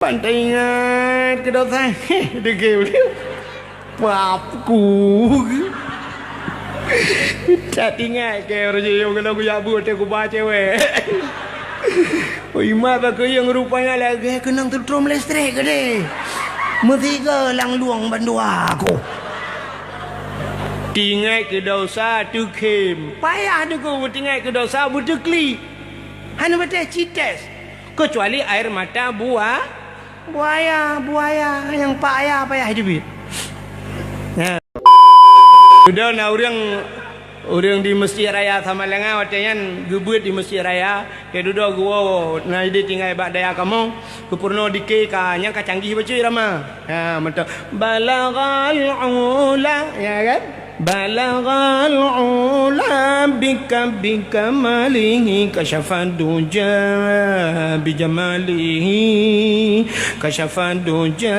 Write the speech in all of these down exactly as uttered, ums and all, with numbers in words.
Pan teuingat keu dosa, heh, degeu. Paku. Tak teuingat keu ureueng jiyong keunoe kujak buet teukuba cewek. Oh, imat bak kuyong rupanya lagèe keunong teutrom listrik keudeh. Meusigoe lam lueng bandua aku. Teuingat keu dosa teukhém. Payah deungon teuingat keu dosa beuteuklik. Hana patéh cites. Kecuali air mata buah, buaya, buaya nyang pak aya payah jeubiet. Nah. Dudoe na ureueng, ureueng di Mesjid Raya Samalanga watèe nyan geubeuet di Mesjid Raya, watèe dudoe geuwoe na idéh tinggai bak dayah kamoe, geupeurunoe dikée ka nyang ka canggih bacut irama. Ha, mantap. Balaghal ula, ya kan? Balaghal ula bika-, bikamalihi, kasyafad duja bijamalihi, kasyafad duja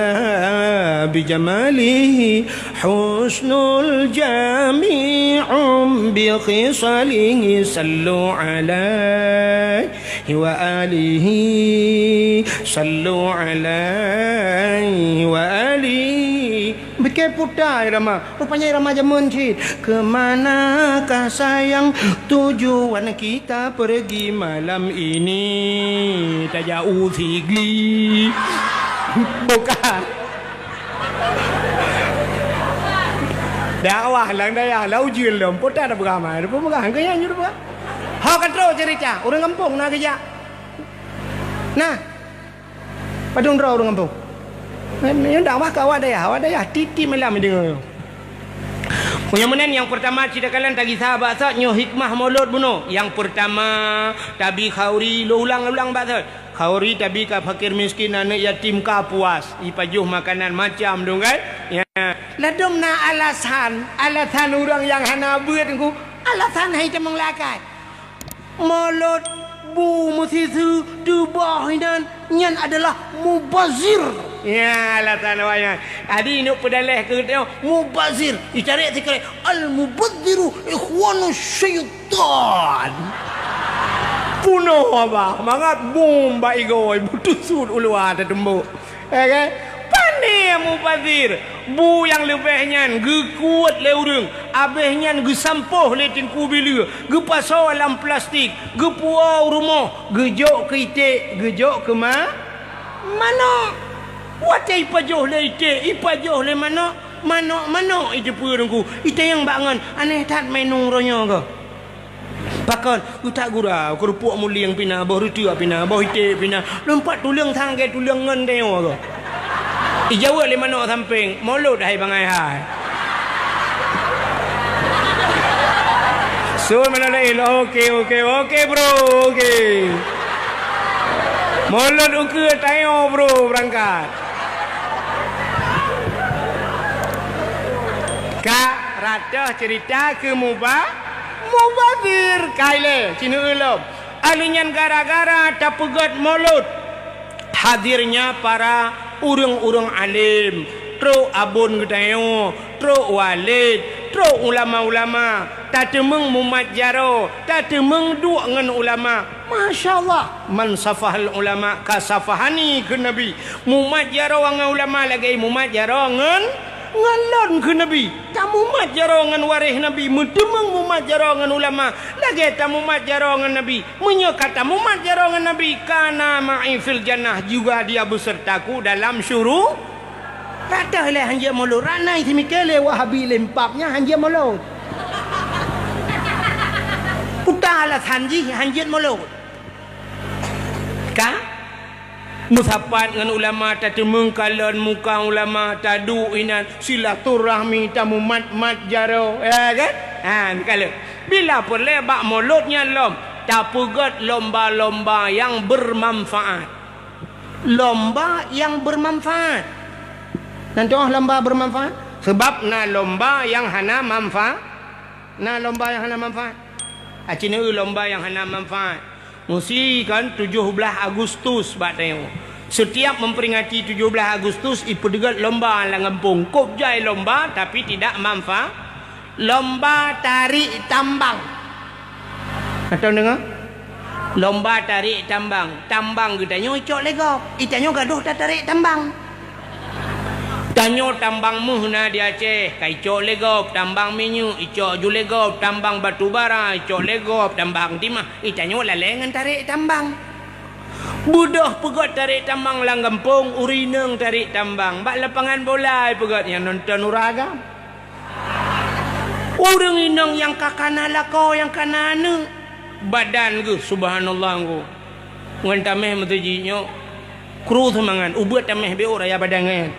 bijamalihi, husnul jami'un bikhisalihi, sallu alaihi wa alihi, sallu alaihi wa alihi. Bikée puta irama. Rupanya irama jameun cit. Ke manakah sayang tujuan kita pergi malam ini? Tajak u Sigli. Bukan. Dakwah lam dayah, lam ujeuen lom. Puta dah beramai. Dah peugah, engkau nyan juru peugah. Ha, ka trok cerita. Ureueng gampông na geujak. Nah. Padum droe ureueng gampông. Nyoe dakwah keu awak dayah, awak dayah tiep-tiep malam deungoe. Meunyoe meunan nyang peurtama, cit takalon tagisa bak sot nyoe hikmah Molot bunoe. Nyang peurtama, tabi khauri, lôn ulang-ulang bak sot. Khauri tabi ka fakir miskin, aneuk yatim ka puas, ipajoh makanan macam dong kan? Ya. Ladom na alasan, alasan ureueng nyang hana beuet engku, alasan hai tamong lakai. Molot bu meusisu tuboh inan nyan adalah mubazir. Ya, alasan awak nyan. Adi inok peudaleh keu teuh mubazir. Icarek sikrek al-mubaziru ikhwanu syaitan. Punoh abah, mangat bom bak igoe, butusut uluwa tatumbok. Ya kan? Pane mubazir, bu nyang leubeh nyan geukeuet lé ureueng, abeh nyan geusampôh lé teungku bileue, geupasoe lam plastik, geupuwoe u rumoh, geujok keu iték, geujok keu ma-, manok. Watée ipajoh lé iték, ipajoh lé manok, manok-manok iteupeu teungku, itanyong bak ngon, aneh that meuinong uroe nyoe keuh. Pakon, utak gura, keurupuk mulieng pina, boh reuteuek pina, boh iték pina, lompat tuleueng sang lagée tuleueng ngon tanyoe keuh. Ijaweueb lé manok sampéng, Molot hai bangai hai. Sun malam laén, oke, oke, oke, bro, oke. Molot ukeue tanyoe, bro, beurangkat. Ka ratoh cerita keu muba-, mubazir. Ka ilée, cineuk lom. Ahli nyan gara-gara tapeugét Molot. Hadirnya para ureueng-ureueng alim, trok abon geutanyoe, trok walét, trok ulama-ulama, tateumeung mumat jaroe, tateumeung duek ngon ulama. Masya Allah, man safahal ulama ka safahani kheun Nabi. Mumat jaroe ngon ulama lagée mumat jaroe ngon, ngon lôn kheun Nabi. Tamumat jaroe ngon waréh Nabi, meuteumeung mumat jaroe ngon ulama lagée tamumat jaroe ngon Nabi. Meunyoe ka tamumat jaroe ngon Nabi, kana ma'i fil jannah, juga dia besertaku dalam syuru-, Ka teuh lé hanjeuet Molot. Ranai seumiké lé Wahabi lé pap nyan hanjeuet Molot. Peue alasan jih hanjeuet Molot? Ka? Meusapat ngon ulama, tateumeung kalon muka ulama, taduek inan silaturahmi, tamumat-mat jaroe, ya kan? Ha, kalon. Bila peureulée bak Molot nyan lom, tapeugét lomba-lomba nyang bermanfaat. Lomba nyang bermanfaat. Nan toh lomba bermanfaat? Sebab na lomba nyang hana manfaat. Na lomba nyang hana manfaat. Aci neu lomba nyang hana manfaat. Musi kan tujoh blaih Agustus bak tanyoe. Setiap memperingati tujoh blaih Agustus, ipeudeugat lomba lam gampông. Kop jai lomba, tapi tidak manfaat. Lomba tarik tambang. Atau deungoe? Lomba tarek tambang. Tambang geutanyoe icok lé gob. Itanyoe gadôh tatarek tambang. Tanyoe tambang méuh na di Aceh, ka icok lé gob. Tambang minyeuk, icok ju lé gob. Tambang batu bara, icok lé gob. Tambang timah, itanyoe lalée ngon tarek tambang. Beudôh peugét tarek tambang lam gampông, ureuëng inong tarek tambang. Bak lapangan bola peugét nyang nonton ureuëng agam. Ureuëng inong nyang ka kana lakoe, nyang kana aneuëk, badan geuh, subhanallah, ngon tameh meuteujih nyoe, kru seumangat, ubeut tameh bék raya badan nyan.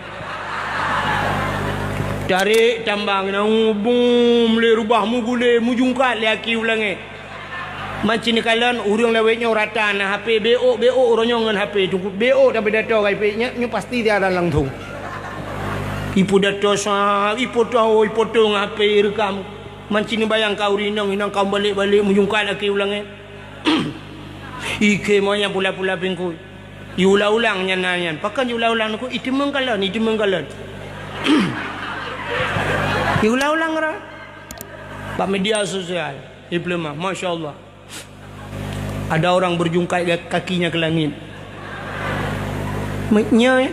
Tarek tambang na ubum lé rubah mugulé, mujungkat lé aki u langét. Mancini kalon ureuëng lawét nyoe rata na H P, bék, bék uroe nyoe ngon H P, tungku bék tapi dato ka ipek nyoe, nyoe pasti siaran langsung. Ipu dato sa, ipoto, ipoto ngon H P irekam. Mancini bayang ka ureuëng inong, inong ka balek-balek mujungkat aki u langét. Ikhe moe nyang pula-pula pingkui. Iulang-ulang nyan na nyan. Pakon iulang-ulang nyan, iteumeng kalon, iteumeng kalon. Iulang-ulang ra. Bak media sosial. Diploma, masya Allah. Ada orang berjungkat kakinya ke langit. Meunyoe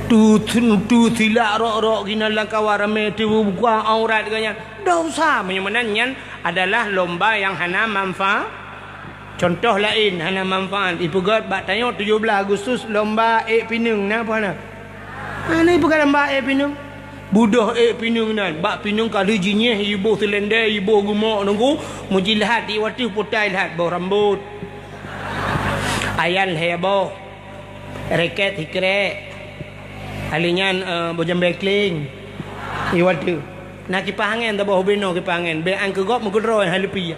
tu, tu, tu silak rok-rok ginan lam kawan ramé teubuka aurat geuh nyan. Dosa meunyoe meunan nyan adalah lomba nyang hana manfa-, contoh laén hana manfaat. Ipeugét bak tanyoe tujoh blaih Agustus lomba ék pineung na apa na? Hana ipeugét lomba ék pineung. Beudôh ék pineung nan, bak pineung ka lheueh jinyéh, iboh seulendé, iboh geumok nunggu, meujilat di watèe putai lhat boh rambôt. Ayan lhèe boh. Reket sikrek. Alèh nyan, eh, boh jambé kling. Iwatèe. Na kipah angén taboh ubé noe kipah angén. Bèk an keu gob meukeudroe hai leupie.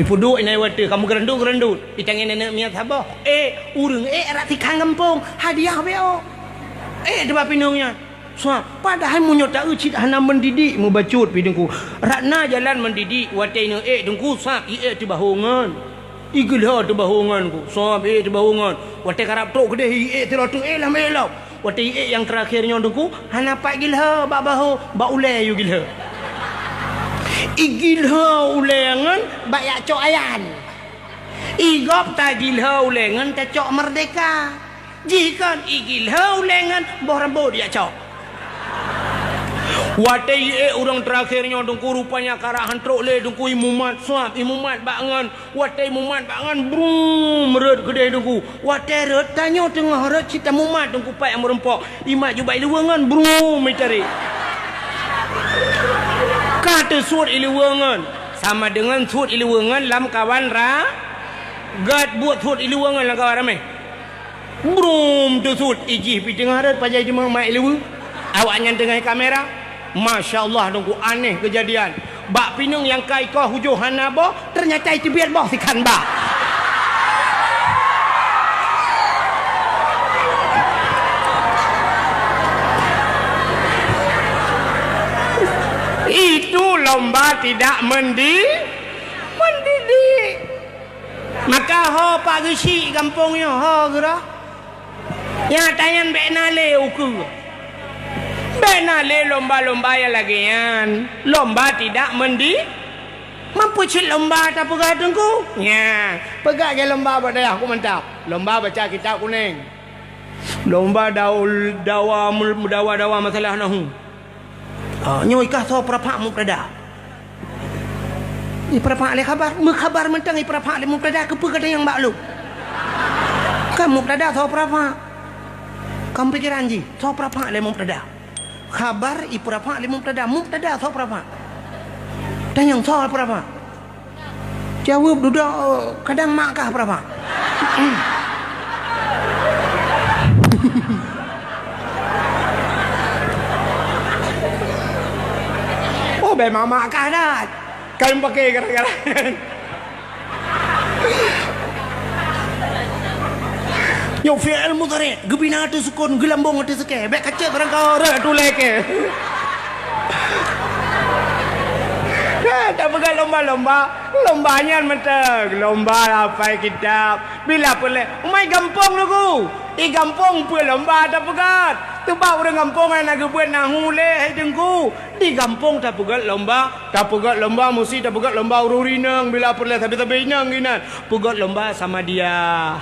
Ipeuduek inan watèe ka meugeurandut-geurandut. Itangén aneuk miet saboh. Eh, ureueng ék rot sikhan gampông, hadiah bék. Ék teuba pineung nyan. Sabab padahai meunyoe taeu cit hana meudidik meubacut pi Teungku. Rot na jalan meudidik watèe inong ék Teungku, sabab iék teubahu ngon. Igeulhô teubahu ngon Teungku. Sabab iék teubahu ngon. Watèe karab trok keudéh iék teuloe teuék lam ék lom. Watèe iék nyang teurakhé nyoe Teungku, hana pat geulhô bak bahô, bak ulèe yue geulhô. Igeulhô ulèe ngon bak jak cok ayan. Igob tageulhô ulèe ngon tacok meurdéhka. Jih kon igeulhô ulèe ngon boh rambôt jak cok. Watèe iék ureueng teurakhé nyoe Teungku, rupanya karab han trok lé Teungku, imumat, sabab imumat bak ngon. Watèe imumat bak ngon, brum, rhot keudéh Teungku. Watèe rhot, tanyoe teungoh rhot cit tamumat Teungku pat nyang meurumpok. Imat jubah ileue ngon, brum, itarek. Ka teusuet ileue ngon. Sama deungon suet ileue ngon lam kawan ra-, gèt buet suet ileue ngon lam kawan ramé. Brum, teusuet, ijih pi teungoh rhot pajan teuma mat ileue. Awaknyan teungoh kamera. Masya Allah Teungku, aneh keujadian. Bak pineung nyang ka ikoh hujoh hana boh, teunyata iteubiet boh sikhan bak. Itu lomba tidak mendi-, mendidik. Maka ho pak geuchik gampông nyoe, ho geurah. Nyata nyan bèk na lé ukeue. Bèk na lé lomba-lomba nyang lagèe nyan. Lomba tidak mendi-, mampu cit lomba tapeugah Teungku. Nya, peugah lé lomba bak dayah ku mantap. Lomba baca kitab kunéng. Lomba daul-, dawa mul-, dawa-dawa masalah nahu. Ah, nyoe ikah soe peurapak mubtada. Ipeurapak lé khabar, meukhabar mantong ipeurapak lé mubtada, keupeue gata nyang bak lôn? Kan mubtada soe peurapak. Kan pikiran jih, soe peurapak lé mubtada. Khabar ipeurapak lé mubtada, mubtada soe peurapak. Tanyong soe peurapak. Jaweueb dudoe, kadang mak kah peurapak. Oh, bèk mak-mak kah that. Kayém paké gara-gara. Nyoe fi'il mudhari', geubina ateueh sukon, geulambong ateueh sukée. Bèk kacek barangkaho rhot ateueh ulée kée. Nah, tapeugah lomba-lomba, lomba nyan mantong, lomba hafai kitab. Bila peureulèe, umai gampông Teungku. Di gampông peue lomba tapeugah. Teubak ureuëng gampông hana geubeuet nahu lé, hai Teungku. Di gampông tapeugét lomba, tapeugét lomba, musti tapeugét lomba ureuëng rineueng, bila peureulée sabe-sabe inong inan. Peugét lomba Samadiyah.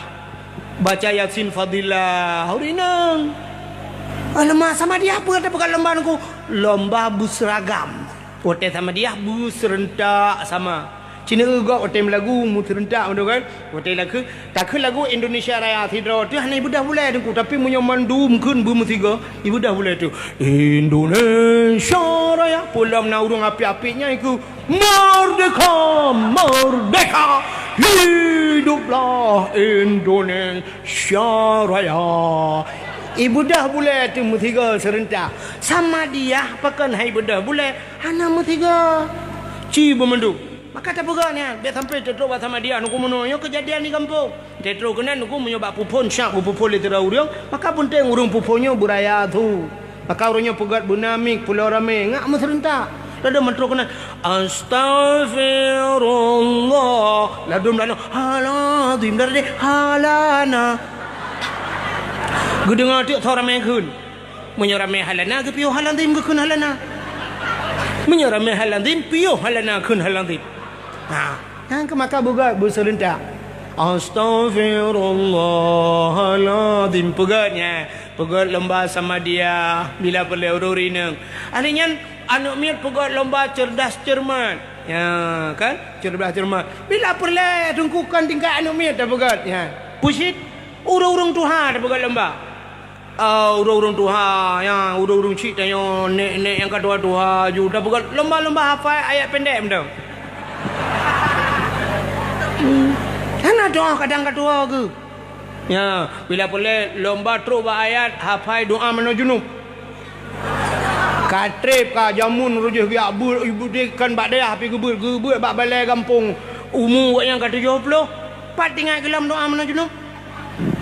Baca Yasin Fadilah, ureuëng rineueng. Ah, lomba Samadiyah peue tapeugét lomba Teungku? Lomba beuseuragam. Watée Samadiyah beuseurentak sama. Cina eu gob watée meulagu meuseurentak meudeh kan? Watée lagu, takheun lagu Indonesia Raya sidroe teuh hana ibeudoh bulée Teungku, tapi meunyoe mandum kheun beumeusigoe, ibeudoh bulée teuh. Indonesia Raya, peulom na ureuëng apik-apik nyan ikeu, "Merdeka, merdeka, hiduplah Indonesia Raya." Ibeudoh bulée teuh meusigoe seurentak. Samadiyah pakon hai ibeudoh bulée, hana meusigoe. Ci beumandum. Maka tapeugah nyan, bék sampai teutrok bak Samadiyah Teungku meunoe, nyoe keujadian di gampông. Teutrok keunan Teungku meunyoe bak puphon syak geupeuphon lé sidroe ureuëng, maka peunteng ureuëng puphon nyoe beuraya su. Maka ureuëng nyoe peugét beuna mik pulo ramé, ngak meuseurentak. Ladôm meutrok keunan, "Astaghfirullah." Ladôm lanoe, "Halazim." Ladôm, "Halana." Geudeungoe teuk soe ramé kheun. Meunyoe ramé halana, geupiôh halanzim geukheun halana. Meunyoe ramé halanzim, piôh halana kheun halanzim. Ha, nyang keu maka beugét beuseurentak. Astaghfirullahalazim. Peugét nyan. Peugét lomba Samadiyah bila peureulée ureuëng rineueng. Ahli nyan aneuk miet peugét lomba cerdas cermat. Ya, kan? Cerdas cermat. Bila peureulée Teungku kon tingkat aneuk miet tapeugét. Ya. Pusit ureuëng-ureuëng tuha tapeugét lomba. Ah, ureuëng-ureuëng tuha, ya, ureuëng-ureuëng chik tanyoe, nek-nek nyang ka tuha-tuha ju, tapeugét lomba-lomba hafai ayat pendek mantong. Hmm. Hana doa kadang ka tuha keu. Ya, bila peureulée lomba trok bak ayat hafai doa manoe junub. Ka treb ka jameun rujih geujak beuet, ibu deh kan bak dayah pi geubeuet, geubeuet bak balée gampông. Umu gobnyan ka tujoh ploh. Pat teuingat geulam doa manoe junub.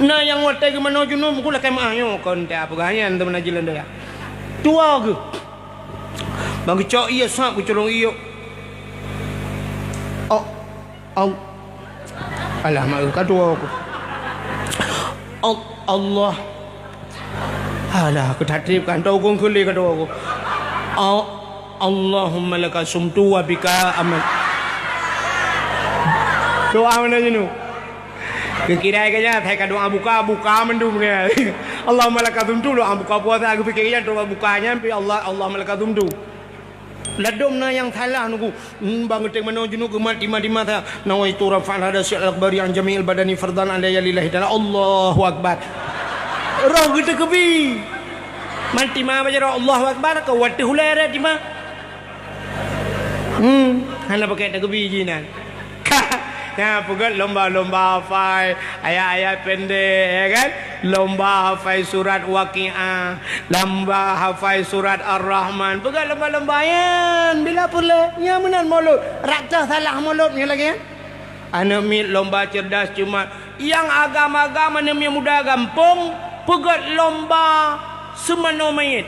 Na nyang watée geumanoe junub, ku lakée meu'ah nyoe kon teuh peugah nyan teuma na jeulan daya. Tuwoe geuh. Ban geucok ié sab geuculong ié. Oh, au. Alah, mak ka tuwoe ku. Al-, Allah. Alah, keu tatreb kan tau kong keulé ka tuwoe ku. Al-, Allahumma laka sumtu wa bika aman. Doa manoe junub. Geukira keu nyan, hai ka doa buka, buka mandum nyan. Allahumma laka sumtu, doa buka puasa, geupike nyan doa buka nyan, pi Allah, Allahumma laka sumtu. Ladôm na nyang salah Teungku. Hmm, ban geutem manoe junub geumat timah-timah sa. Nawaitu rafa'al hadasil akbari an jami'il badani fardhan alayya lillahi ta'ala. Allahu Akbar. Roh geuteukeubi. Man timah baca roh Allahu Akbar, ka wateuh ulée rot timah. Hmm, hana pakai takeubi jinan. Ka, nyan peugét lomba-lomba hafai ayat-ayat pendek, ya kan? Lomba hafai surat Waqiah, lomba hafai surat Ar-Rahman. Peugét lomba-lomba nyan bila peureulée. Nyan meunan mulod. Rata salah mulod nyan lagée nyan. Aneuk miet lomba cerdas cermat. Nyang agam-agam aneuk miet muda gampông peugét lomba seumanoe manyét.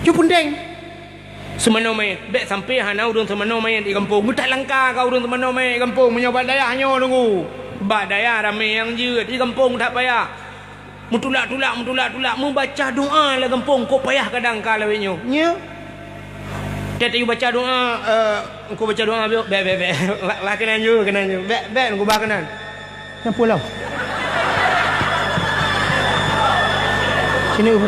Nyoe peunteng. Seumanoe manyét, bék sampai hana ureuëng seumanoe manyét di gampông. Meutalangka ka ureuëng seumanoe manyét di gampông, meunyoe bak dayah nyoe Teungku. Bak dayah ramé nyang jeuet, di gampông that payah. Meutulak-tulak, meutulak-tulak, meubaca doa lam gampông, kok payah kadang ka lawét nyoe. Nyoe. Teuh tayue baca doa, eh, kok baca doa, bék, bék, bék. Bah, bah keunan ju, keunan ju. Bék, bék, kok bah keunan. Nyang pulang. Sini, Ibu.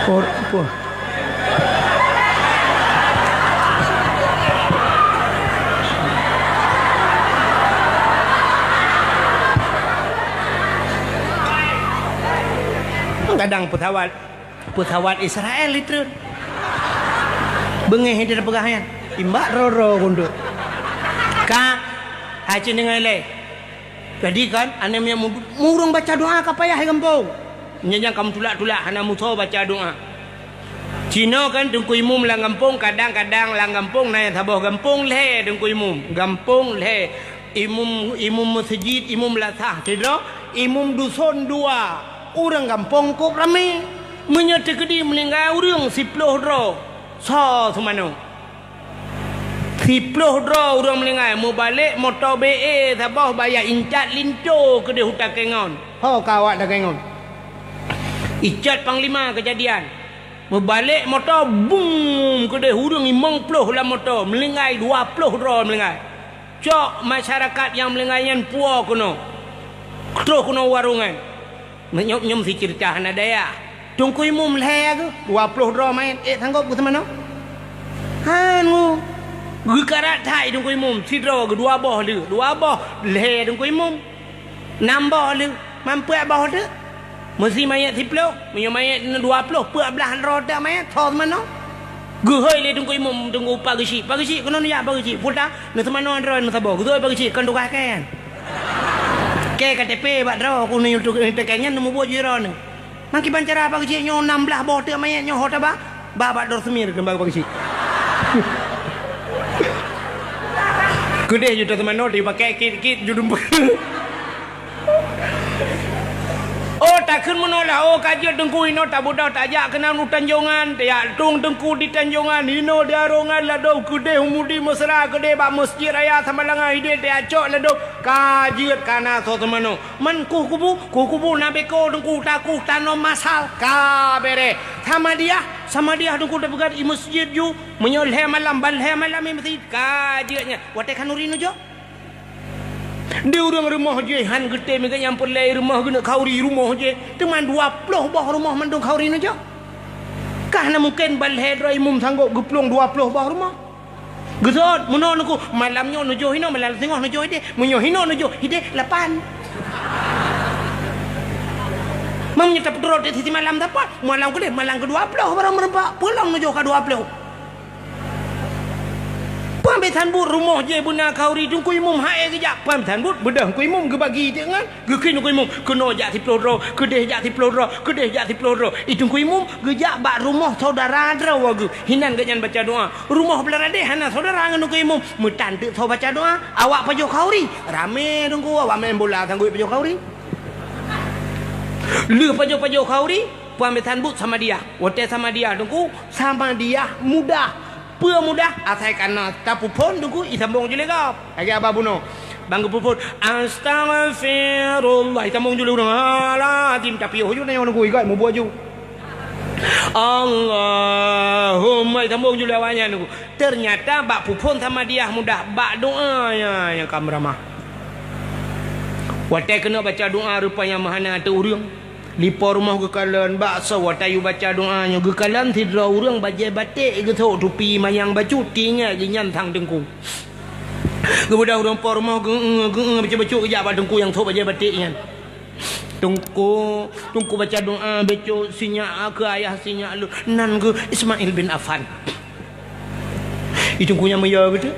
Por, por. Kadang pesawat Pesawat Israel itreun. Beungéh itu peugah nyan. Imbak roro kunduk. Ka, hai cit deungoe lé. Jadi kan, aneuk miet mu-, murung baca doa ka payah di gampông. Nyan nyang ka meutulak-tulak hana musoe baca doa. Cinoe kan teungku imum lam gampông, kadang-kadang lam gampông na nyang saboh gampông lhée teungku imum. Gampông lhée. Imum, imum meuseujid, imum lasah sidroe, imum duson dua, ureuëng gampông kôb ramé. Meunyoe teukeudi meuninggai ureuëng siploh droe, soe seumanoe? Siploh droe ureuëng meuninggai, meubalek moto B E saboh bak jak incat linto keudeh u Takengon. Ho ka awak Takengon. Icot Panglima keujadian. Meubalek moto, bum, keudeh ureuëng limong ploh lam moto, meuninggai dua ploh droe meuninggai. Cok masyarakat nyang meuninggai nyan puwoe keunoe. Troh keunoe u warong nyan. Meunyoe nyoe meusiceurita hana daya. Teungku Imum lhée geuh, dua ploh droe manyét, ék sanggob geuseumanoe? Han ngu. Geukarat that Teungku Imum, sidroe geuh dua boh lé, dua boh lhée Teungku Imum. Nam boh lé, man peuet boh teuk. Meusi manyét siploh, meunyoe manyét dua ploh, peuet blaih droe teuk manyét, soe seumanoe? Geuhôi lé Teungku Imum, Teungku Pak Geuchik. Pak Geuchik, keunoe neujak Pak Geuchik. Peue ta? Neuseumanoe droe neusaboh. Geuhôi Pak Geuchik, kon tugaih kée nyan. Kée K T P bak droe, keuneuk neuteuka nyan neumubuet jih droeneuh. Meukiban cara Pak Geuchik nyoe nam blaih boh teuk manyét nyoe ho taba, ba bak Dor Semir keumbang Pak Geuchik. Keudeh ju taseumanoe, teupaké kit-kit ju dumpue. Oh, takheun meunoe lah, oh, ka jeuet Teungku inoe tabeudôh tajak keunan u Tanjongan, tajak tueng Teungku di Tanjongan, inoe di Arongan ladôm keudeh u Mudi Mesra keudeh bak Meuseujid Raya Samalanga ideh tajak cok ladôm, ka jeuet ka na soe seumanoe. Man kueh kubu, kueh kubu na beko Teungku takueh tanom masal, ka bereh. Samadiah, samadiah Teungku tapeugah i meuseujid ju, meunyoe lhée malam, ban lhée malam i meuseujid, ka jeuet nyan. Watée khanuri neujok. Di ureuëng rumoh jih han geutem geuh nyang peureulée rumoh geuneuk khauri rumoh jih, teuma dua ploh boh rumoh mandum khauri neujok. Ka hana mungken ban lhée droe imum sanggob geuplueng dua ploh boh rumoh. Geusot, meunoe Teungku, malam nyoe neujok hinoe, malam singoh neujok ideh, meunyoe hinoe neujok ideh lapan. Meunyoe tapeutrok di sisi malam sapat, malam keudeh, malam keudua ploh barang meureumpok, peue lom neujok ka dua ploh. Peuet beusan buet rumoh jih beuna khauri Teungku Imum hai geujak. Peuet beusan buet beudôh Teungku Imum geubagi teuk ngon geukheun Teungku Imum keunoe jak siploh droe, keudeh jak siploh droe, keudeh jak siploh droe. I Teungku Imum geujak bak rumoh syedara droe geuh, hinan geuhnyan baca doa. Rumoh beulah radeh hana syedara ngon Teungku Imum, meutan teuk soe baca doa. Awak pajoh khauri, ramé Teungku, awak main bola sanggob pajoh khauri. Lheueh pajoh-pajoh khauri, peuet beusan buet samadiah. Watée samadiah Teungku, samadiah mudah. Peue mudah? Asai kana tapeuphon Teungku, isambong ju lé gob. Lagée haba bunoe. Ban geupeuphon, "Astaghfirullah." Isambong ju lé ureuëng, "Alazim." Tapiôh ju nyoe Teungku, igat mubuet ju. "Allahumma." Isambong ju lé awaknyan Teungku. Teunyata bak peuphon samadiah mudah, bak doa nyang, nyang ka meuramah. Watée keuneuk baca doa rupanya meuhana ateueh ureuëng. Lipo rumoh geukalon, bak soe watée yue baca doa nyoe geukalon sidroe ureuëng bajée baték geusok tupi manyang bacut, teuingat geuhnyan sang Teungku. Geubeudôh ureuëng po rumoh geu-, geu-, bacut-bacut geujak bak Teungku nyang sok bajée baték nyan. "Teungku, Teungku baca doa bacut sinyak keu ayah sinyak lôn, nan geuh Ismail bin Affan." I Teungku nyan meuyue geutu.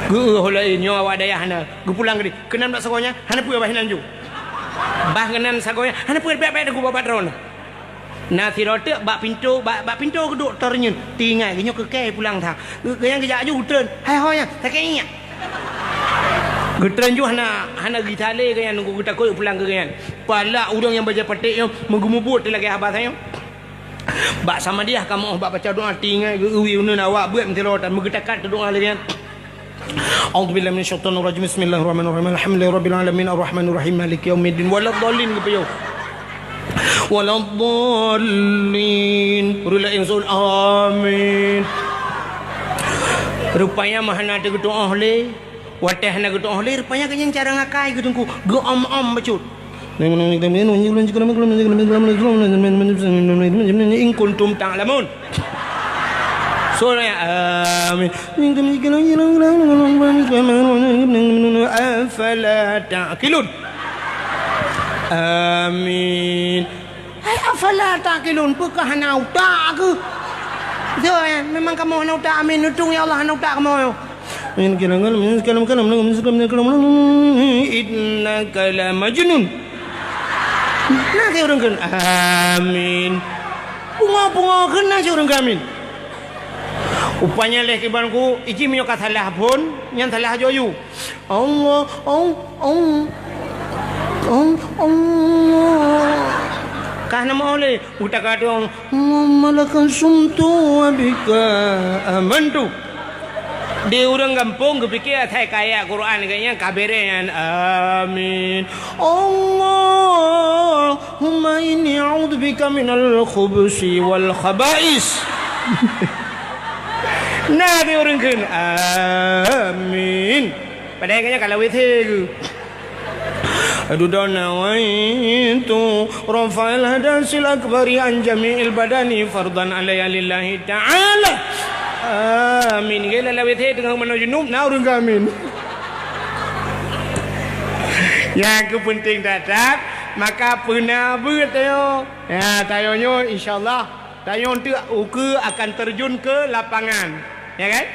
Geu-, geu-, laén nyoe awak dayah na. Geupulang keudeh. Keunan bak sagoe nyan, hana peue bah hinan ju. Bah keunan sagoe nyan, hana peue, bék-bék Teungku babat droeneuh. Na sidroe teuk bak pintoe, bak, bak pintoe geuduek tor nyan. Teuingat geuhnyoe keu kée pulang that. Geu-, geuhnyan geujak ju geutreun. Hai ho nyan, sakét ingat. Geutreun ju hana, hana geusalé geuhnyan Teungku geutakot pulang keu geuhnyan. Palak ureuëng nyang bajée baték nyoe meugeumubuet lagée haba nyoe. Bak samadiah kamoe bak baca doa teuingat geu-, uwi uneuen awak beuet meusidroe tan meugeutakat doa lagée nyan. A'udzubillahi minasyaitonirrajim. Bismillahirrahmanirrahim. Alhamdulillahirabbil alamin. Arrahmanirrahim. Maliki yaumiddin. Waladdallin geupiôh. Waladdallin. Ureuëng laén sun. Amin. Rupanya mah hana teugeutôh lé. Watée hana geutôh lé, rupanya geuhnyan cara ngakai geuh Teungku. Geuom-om bacut. In kuntum ta'lamun. Soe nyan, amin. Afala ta'qilun. Amin. Hai, afala ta'qilun, peue ka hana utak keuh? Soe nyan, memang kamoe hana utak, amin. Untung ya Allah hana utak kamoe. Innaka lamajnun. Na keu ureuëng kheun, amin. Pungo-pungo kheun na cit ureuëng kheun, amin. Rupanya lé kiban ku, iji meunyoe ka salah phon, nyan salah joyu. Allah, Allah, Allah. Allah, Allah. Ka hana meu'oh lé, utak ka dong. Allahumma laka sumtu wa bika amantu. Di ureuëng gampông geupike asai ka ayat Quran geuh nyan ka bereh nyan. Amin. Allahumma inni a'udzubika minal khubusi wal khaba'is. Na di ureuëng kheun. Amin. Padahai geuh nyan ka lawét he geuh. Aduh, nawaitu rafa'al hadasil akbari an jami'il badani fardan alayya lillahi ta'ala. Amin. Gila lawét he teungoh meunoe junub, na ureuëng keu amin. Nyang keu peunteng that-that, maka peuna beuet tanyoe. Ya, tanyoe nyoe insya Allah. Tanyoe teuk ukeue akan terjun ke lapangan, ya kan?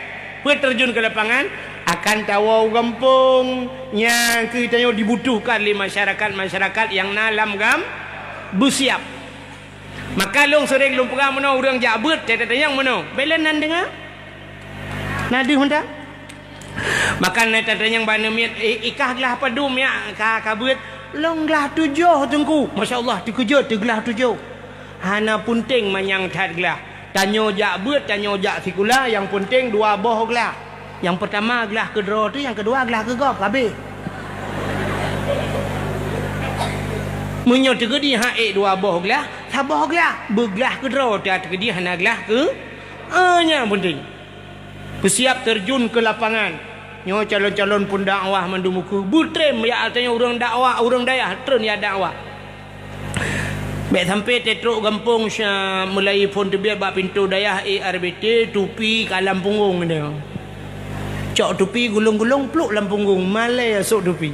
Peue terjun ke lapangan, akan tawoe u gampông nyang keu tanyoe dibutuhkan lé masyarakat-masyarakat nyang na lam gam-, beusiab. Maka lôn sering lôn peugah meunoe, ureuëng jak beuet, teuntang nyang meunoe. Bela nan deungoe? Na deuh mantong? Maka na teuntang nyang bak aneuk miet, "Eh, ikah glah padum ya, ka, ka beuet?" "Lôn glah tujoh, Teungku." Masya Allah, teukeujot teu glah tujoh. Hana peunteng manyang that glah. Tanyoe jak beuet, tanyoe jak sikula, nyang peunteng dua boh glah. Nyang peurtama glah keudroe teuh, nyang keudua glah keugob, ka abéh. Meunyoe teukeudi han ék dua boh glah, saboh glah, beuglah keudroe teuh, teukeudi hana glah keu, eh, nyang peunteng. Peusiab terjun ke lapangan. Nyoe calon-calon peudakwah mandum ukeue. Beutrem ya, artinya ureuëng dakwah, ureuëng dayah treun ya dakwah. Bék sampai teutrok gampông sya-, mulai phon teubiet bak pintoe dayah A R B T, tupi ka lam punggong dia. Cok tupi gulong-gulong pluk lam punggong, malée sok tupi.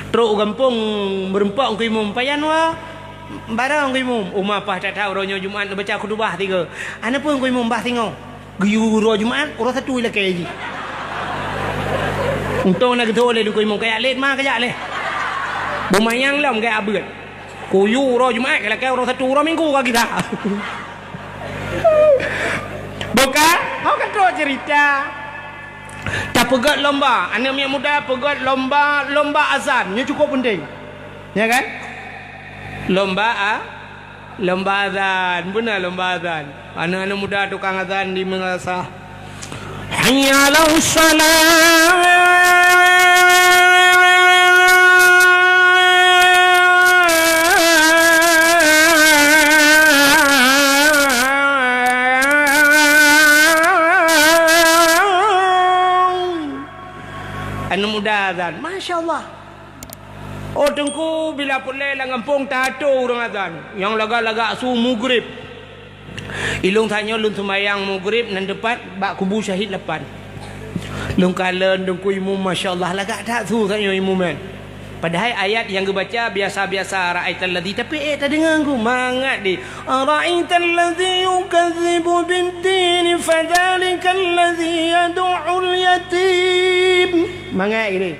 Trok gampông meureumpok Teungku Imum, payan wa barang Teungku Imum. Uma pah that-that uroe nyoe Jumat neubaca khutubah tiga. Ana peue Teungku Imum bah singoh. Geuyue uroe Jumat, uroe Sabtu ilakée jih. Untông na geutho lé Teungku Imum, kajak lét ma kajak lé. Beumanyang lom kajak beuet. Kuyue uroe Jumat, ilakée uroe Sabtu, uroe Minggu ka gisa. Bukan? Hau ka trok cerita. Tapeugét lomba, aneuk miet muda peugét lomba, lomba azan, nyoe cukup peunteng. Ya kan? Lomba a-, Lomba azan, beuna lomba azan. Aneuk-aneuk muda tukang azan di madrasah. Hayya 'alas shalah. Aneuk muda azan, masya Allah. Oh Teungku, bila peureulée lam gampông tato ureuëng azan, nyang lagak-lagak su mugrib. Ilong tanyoe lôn seumayang mugrib nan teupat bak kubu syahid lapan. Lôn kalon Teungku Imum, masya Allah, lagak that su tanyoe Imum nyan. Padahai ayat nyang geubaca biasa-biasa, ra'aital ladzi, tapi ék tadeungoe ku mangat di. Ara'aital ladzi yukadzibu biddin, fadzalikal ladzi yadu'ul yatim. Mangat gini.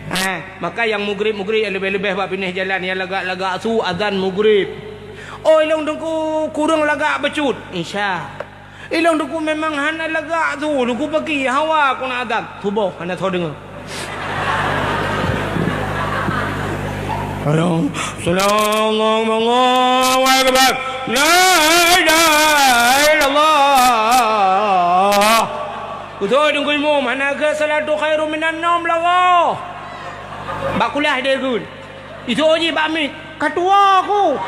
Ah, maka nyang mugrib-mugrib nyang leubeh-leubeh bak binéh jalan nyang lagak-lagak su azan mugrib. Oh, ilong Teungku kureueng lagak bacut Isya. Ilong Teungku memang hana lagak su, Teungku paki hawa keu na azan. Suboh hana soe deungoe. Halo. Assalamualaikum, Allahu Akbar. La ilaha illallah. Beutôi Teungku Imum, hana geusalatu khairum minan naum lagoe. Bak kulah deh gun. Itu jih bak mit. Ka tuwo ku.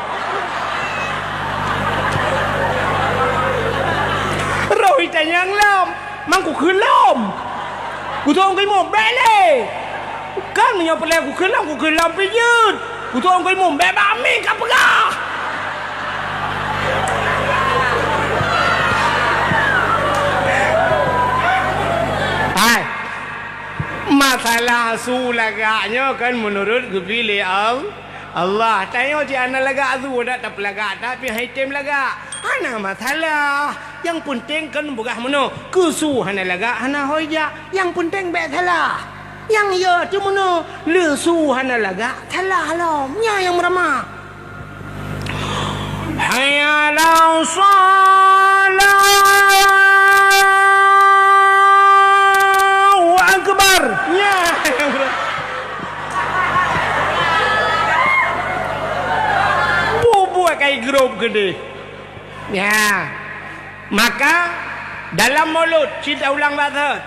Roh itanyang lom, mang ku kheun lom. Ku tuwo Teungku Imum, bèk lé. Kan meunyoe peureulèe ku kheun lom, ku kheun lom pih jeuet. Ku tuwo Teungku Imum, bèk bak mit ka peugah. Hai. Masalah su lagak nyoe kan meunurot geubri lé Al-, Allah. Tanyoe cit hana lagak su, dak tapeulagak, tapi hai tem lagak. Hana masalah. Nyang peunteng kan peugah meunoe, keu su hana lagak, hana ho jak. Nyang peunteng bèk salah. Nyang yo teuh meunoe, le su hana lagak, salah lom. Nyan nyang meuramah. Hayya 'alas shalah. Allahu Akbar. Ya. Bubuet kai grup gede. Ya. Maka dalam Maulud, cit ulang bahasa.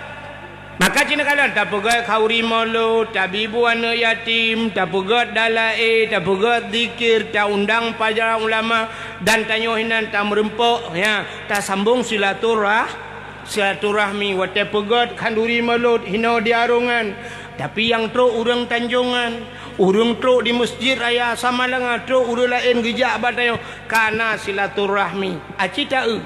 Maka cit neukalon tapeugét khauri mulod, tabibu aneuëk yatim, tapeugét dalaé, tapeugét zikir, taundang para ulama, dan tanyoe hinan tameureumpok, ya, tasambong silaturah-, silaturahmi. Watée peugét khanduri mulod hinoe di Arongan, tapi nyang trok ureuëng Tanjongan, ureuëng trok di Masjid Raya Samalanga, trok ureuëng laén geujak bak tanyoe, kana silaturahmi. Aci taeu.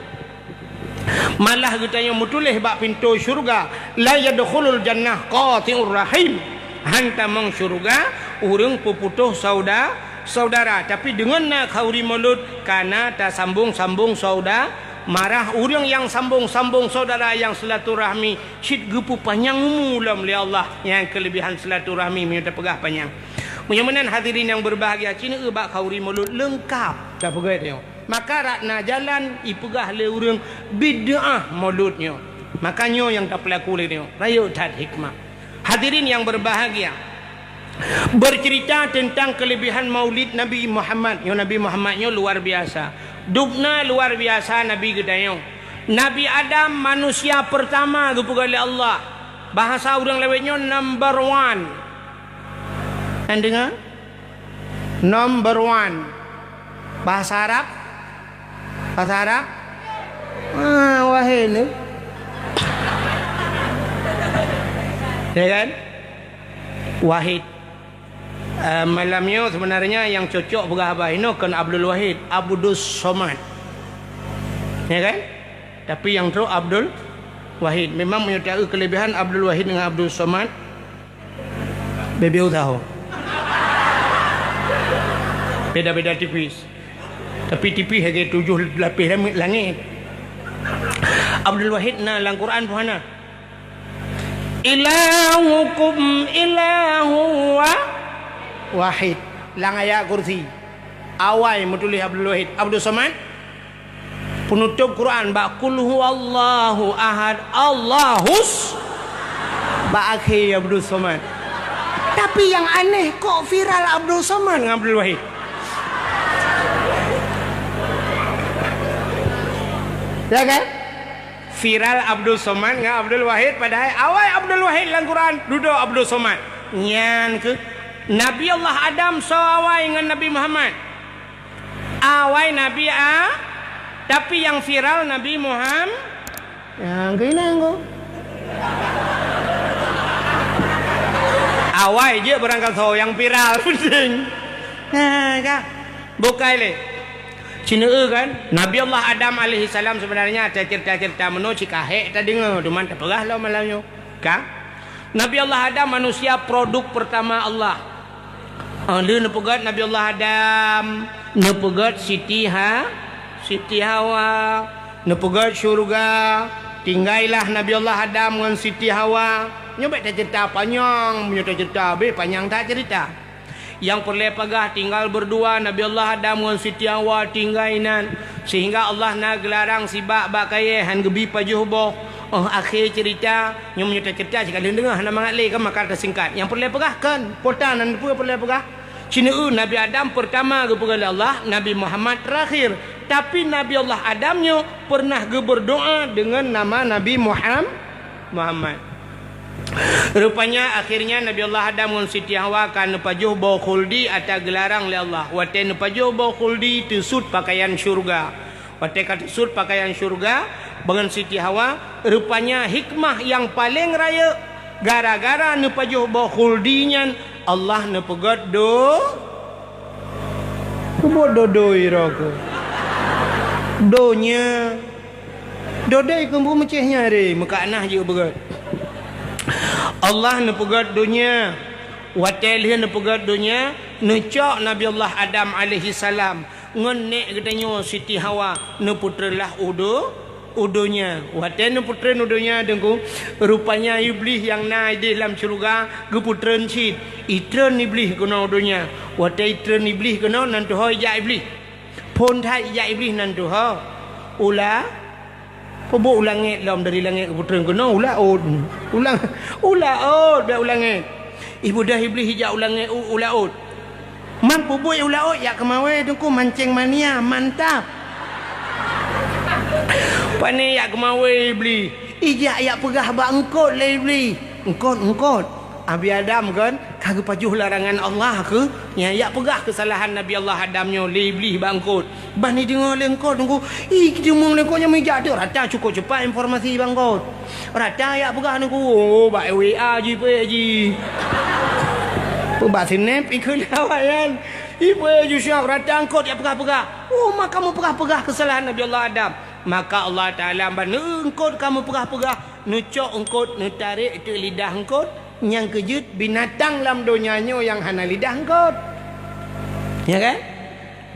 Malah geutanyoe meutuléh bak pintoe syeuruga, "La yadkhulul jannah qati'ur rahim." Han tamong syeuruga ureuëng peuputôh sauda-, saudara, tapi deungon na khauri mulod kana tasambong-sambong sauda-, marah ureuëng nyang sambong-sambong saudara nyang silaturahmi cit geupeupanyang umu lom lé Allah. Nyang keuleubihan silaturahmi meunyoe tapeugah panyang. Meunyoe meunan hadirin nyang beubahgia, cit neueu bak khauri mulod leungkap tapeugét nyoe. Maka rot na jalan ipeugah lé ureuëng bid'ah mulod nyoe. Maka nyoe nyang tapeulaku lé nyoe, rayeuk that hikmah. Hadirin nyang beubahgia, bercerita teuntang keuleubihan Maulid Nabi Muhammad nyoe, Nabi Muhammad nyoe luar biasa. Dubna luar biasa Nabi geutanyoe. Nabi Adam manusia peurtama geupeugah lé Allah. Bahasa ureuëng lawét nyoe number one. Nyan deungoe? Number one. Bahasa Arab? Bahasa Arab? Ah, wahid ni. Ya kan? Wahid. Eh, malam nyoe sebenarnya nyang cocok peugah haba inoe kon Abdul Wahid, Abdus Somad. Ya kan? Tapi nyang trok Abdul Wahid. Memang meunyoe taeu keuleubihan Abdul Wahid ngon Abdul Somad, bebe usaho. Beda-beda tipis. Tapi tipis lagée tujoh lapéh lami-, langét. Abdul Wahid na lam Quran peue hana? "Ilahukum ilahu wa-, wahid." Lam ayat kursi. Awai meutuléh Abdul Wahid. Abdus Somad. Peunutôb Quran bak "Qul huwallahu ahad, Allahus", bak akhé Abdus Somad. Tapi nyang aneh, kok viral Abdus Somad ngon Abdul Wahid? Ya kan? Viral Abdus Somad ngon Abdul Wahid, padahai awai Abdul Wahid lam Quran dudoe Abdus Somad. Nyan keuh Nabi Allah Adam soe awai ngon Nabi Muhammad. Awai Nabi A, tapi nyang viral Nabi Muham-, nyang keunan ko. Awai jeuet beurangkasoe nyang viral penting. Nah, ka. Bukai lé. Cit neueu kan, Nabi Allah Adam alaihissalam sebenarnya ada cerita-cerita meunoe cit ka hék tadeungoe, teuma tapeugah lom malam nyoe. Ka? Nabi Allah Adam manusia produk pertama Allah. Ah, lheueh neupeugét Nabi Allah Adam, neupeugét Siti Ha-, Siti Hawa, neupeugét syeuruga, tinggailah Nabi Allah Adam ngon Siti Hawa. Nyoe bék taceurita panyang, meunyoe taceurita habéh panyang that ceurita. Nyang peureulée peugah tinggai beurdua Nabi Allah Adam ngon Siti Hawa tinggai nan, seuhingga Allah na geularang sibak bak kayée han geubi pajoh boh. Óh akhé ceurita, nyoe meunyoe taceurita sikalon deungoe hana mangat lé, kan maka tasingkat. Nyang peureulée peugah kon, pota nan peue peureulée peugah. Cit neueu Nabi Adam peurtama geupeugah lé Allah, Nabi Muhammad teurakhir. Tapi Nabi Allah Adam nyoe peureunah geubeurdoa deungon nama Nabi Muham-, Muhammad. Rupanya, akhirnya Nabi Allah Adam ngon Siti Hawa ka neupajoh boh khuldi ata geularang lé Allah. Watée neupajoh boh khuldi, teusut pakaian syeuruga. Watée ka teusut pakaian syeuruga, bangon Siti Hawa, rupanya hikmah nyang paleng rayeuk, gara-gara neupajoh boh khuldi nyan, Allah neupeugét do-, peubuet dodoi roh keuh. Donya. Dodai keumbung meucéh nyare, meuka nah jeuet beugét. Allah neupeugét donya. Watée lheueh neupeugét donya, neucok Nabi Allah Adam alaihissalam ngon nék geutanyoe Siti Hawa neupeutreunlah u do-, u donya. Watée neupeutreun u donya, Teungku, rupanya Iblih nyang na ideh lam syeuruga geupeutreun cit. Itreun Iblih keunoe u donya. Watée itreun Iblih keunoe, nan tuho ijak Iblih. Phon that ijak Iblih nan tuho. Ula, peubuet u langét lom, dari langét geupeutreun keunoe u laôt. Ulang, u laôt, bék u langét. Ibeudôh Iblih ijak u langét u, u laôt. Man peubuet u laôt jak keumawé, Teungku, mancéng mania, mantap. Pane jak keumawé Iblih. Ijak yak peugah bak eungkôt lé Iblih, "Eungkôt, eungkôt, Abi Adam kan ka geupajoh larangan Allah keuh, nyan yak peugah keusalahan Nabi Allah Adam nyoe lé Iblih bak eungkôt." Ban jideungoe lé eungkôt nunggu, ih, jideungoe lé eungkôt nyan meujak teuk rata cukôp cepat informasi bak eungkôt. Rata yak peugah nunggu, oh, bak W A jih peuék jih. Peue bak snap ikheun awak nyan. Ih, peuék jih siap rata eungkôt yak peugah-peugah. Oh, maka meupeugah-peugah keusalahan Nabi Allah Adam. Maka Allah Taala ban eungkôt ka meupeugah-peugah, neucok eungkôt, neutarek teuk lidah eungkôt, nyang keujeuet binatang lam donya nyoe nyang hana lidah eungkôt. Ya kan?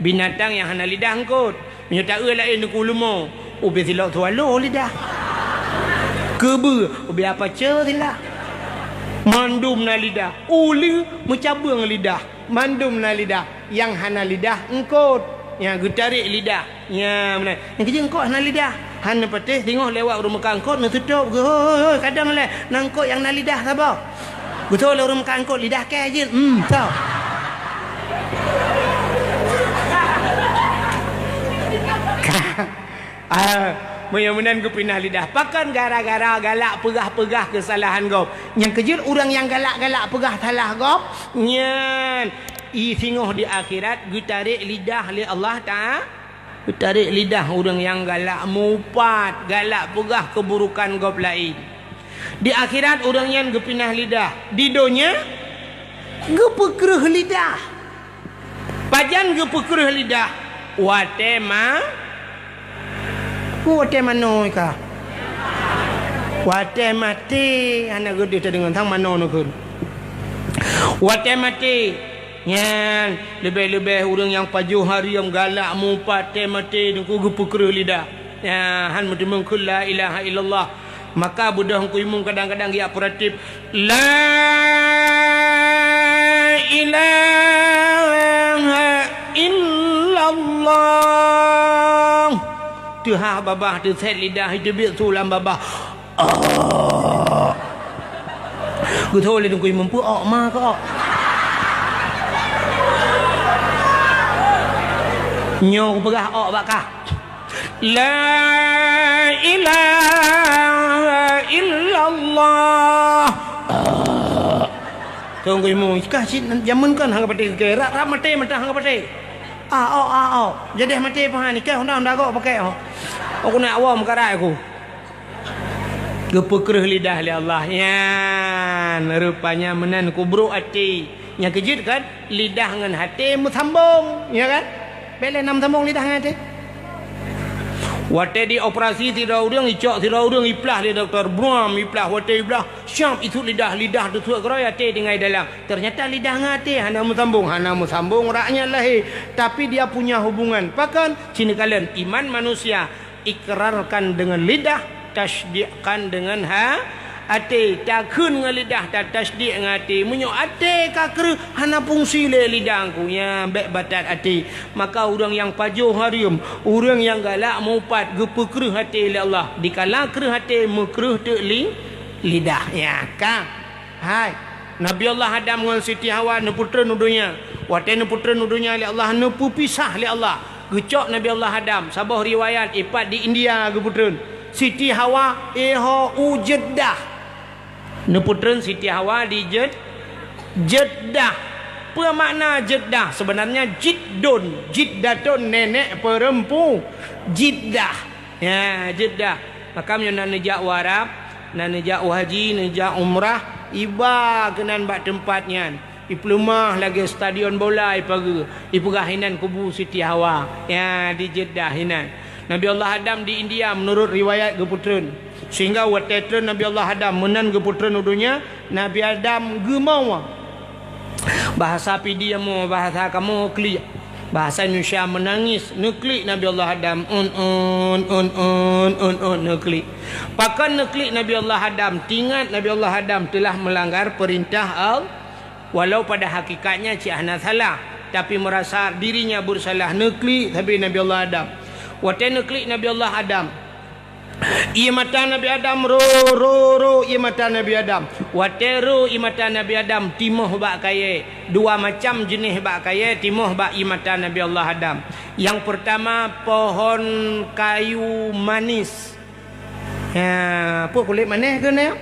Binatang nyang hana lidah eungkôt. Meunyoe taeu laén neukulumo, ubé silok swallow lidah. Keubeue, ubé apache silah. Mandum na lidah. Uleue meucabeueng lidah. Mandum na lidah. Nyang hana lidah eungkôt. Nyang geutarek lidah. Nya meunan. Nyang keujeuet eungkôt hana lidah. Hana patéh singoh lewat ureuëng meukat eungkôt neuseutôt geuh, "Hôi, hôi, hôi, kadang lé, na eungkôt nyang na lidah saboh." Geutoe lé ureuëng meukat eungkôt lidah kèe jeuet. Hmm, toh. Ah, meunyoe meunan geupinah lidah. Pakon gara-gara galak peugah-peugah keusalahan gob. Nyang keujeuet ureuëng nyang galak-galak peugah salah gob, nyan i singoh di akhirat geutarek lidah lé Allah Taala. Geutarek lidah ureuëng nyang galak mupat, galak peugah keuburukan gob laén. Di akhirat ureuëng nyan geupinah lidah, di donya geupeukreueh lidah. Pajan geupeukreueh lidah? Watée ma-, watée manoe ka. Watée maté, hana geudeh tadeungon sang manoe neukheun. Watée maté, nyan, leubeh-leubeh ureuëng nyang pajoh hareuem galak mupat tée maté teungku geupeukreueh lidah. Nyan, han meuteumeung kheun la ilaha illallah. Maka beudôh Teungku Imum kadang-kadang geujak peuratib, "La ilaha illallah." Teuhah babah, teusét lidah, teubiet su lam babah. "Ôk." Geutho lé Teungku Imum, "Peue ôk ma keu ôk?" "Nyoe kupeugah ôk bak kah." "La ilaha illallah." Teungku Imum, "Kah cit jameun kon hana patéh keu kèe, rab-rab maté mantong hana patéh." "Ah, ôk, ah, ôk. Jadeh maté pahan, kèe honda-honda gok pakai ôk. Ôk keuneuk awom karai aku." Geupeukreueh lidah lé Allah. Nyan, rupanya meunan kubrok até. Nyang keujeuet kan? Lidah ngon até meusambong, ya kan? Bèk lé na meusambong lidah ngon até. Watée dioperasi sidroe ureuëng, icok sidroe ureuëng, iplah lé dokto, bram, iplah, watée iplah, siap isuet lidah, lidah teusuet keudroe, até tinggai dalam. Ternyata lidah ngon até hana meusambong, hana meusambong rak nyan lahé, tapi dia punya hubungan. Pakon? Ci neukalon iman manusia. Ikrarkan deungon lidah, tasdikkan deungon ha-, até. Takheun ngon lidah, tatasdik ngon até. Meunyoe até ka kreueh, hana fungsi lé lidah Teungku, nyan bèk batat até. Maka ureuëng nyang pajoh hareuem, ureuëng nyang galak mupat, geupeukreueh até lé Allah. Dikala kreueh até, meukreueh teuk li-, lidah. Nyan ka. Hai, Nabi Allah Adam ngon Siti Hawa neupeutreun u donya. Watée neupeutreun u donya lé Allah, neupeupisah lé Allah. Geucok Nabi Allah Adam, saboh riwayat ipat di India geupeutreun. Siti Hawa iho u Jeddah. Neupeutreun Siti Hawa di Jed-, Jeddah. Peue makna Jeddah? Sebenarnya Jiddun, Jiddatun, nenek perempu. Jeddah. Ya, Jeddah. Maka meunyoe na neujak u Arab, na neujak u haji, neujak umrah, iba keunan bak teumpat nyan. Ipeuleumah lagée stadion bola ipageue, ipeugah inan kubu Siti Hawa. Ya, di Jeddah inan. Nabi Allah Adam di India meunurot riwayat geupeutreun. Sehingga watée treun Nabi Allah Adam meunan geupeutreun u donya, Nabi Adam geumoe. Bahasa Pidie mo, bahasa kamoe klik. Bahasa Indonesia menangis, neuklik Nabi Allah Adam, un, un, un, un, un, un, neuklik. Pakon neuklik Nabi Allah Adam? Tingat Nabi Allah Adam telah melanggar perintah Allah. Walau pada hakikatnya cit hana salah, tapi merasa dirinya bersalah, neuklik sabe Nabi Allah Adam. Watée neuklik Nabi Allah Adam, ié mata Nabi Adam ro, ro, ro ié mata Nabi Adam. Watée ro ié mata Nabi Adam, timoh bak kayée. Dua macam jeuneh bak kayée timoh bak ié mata Nabi Allah Adam. Nyang peurtama, pohon kayu manis. Ha, peue kulét maneh keuneuk?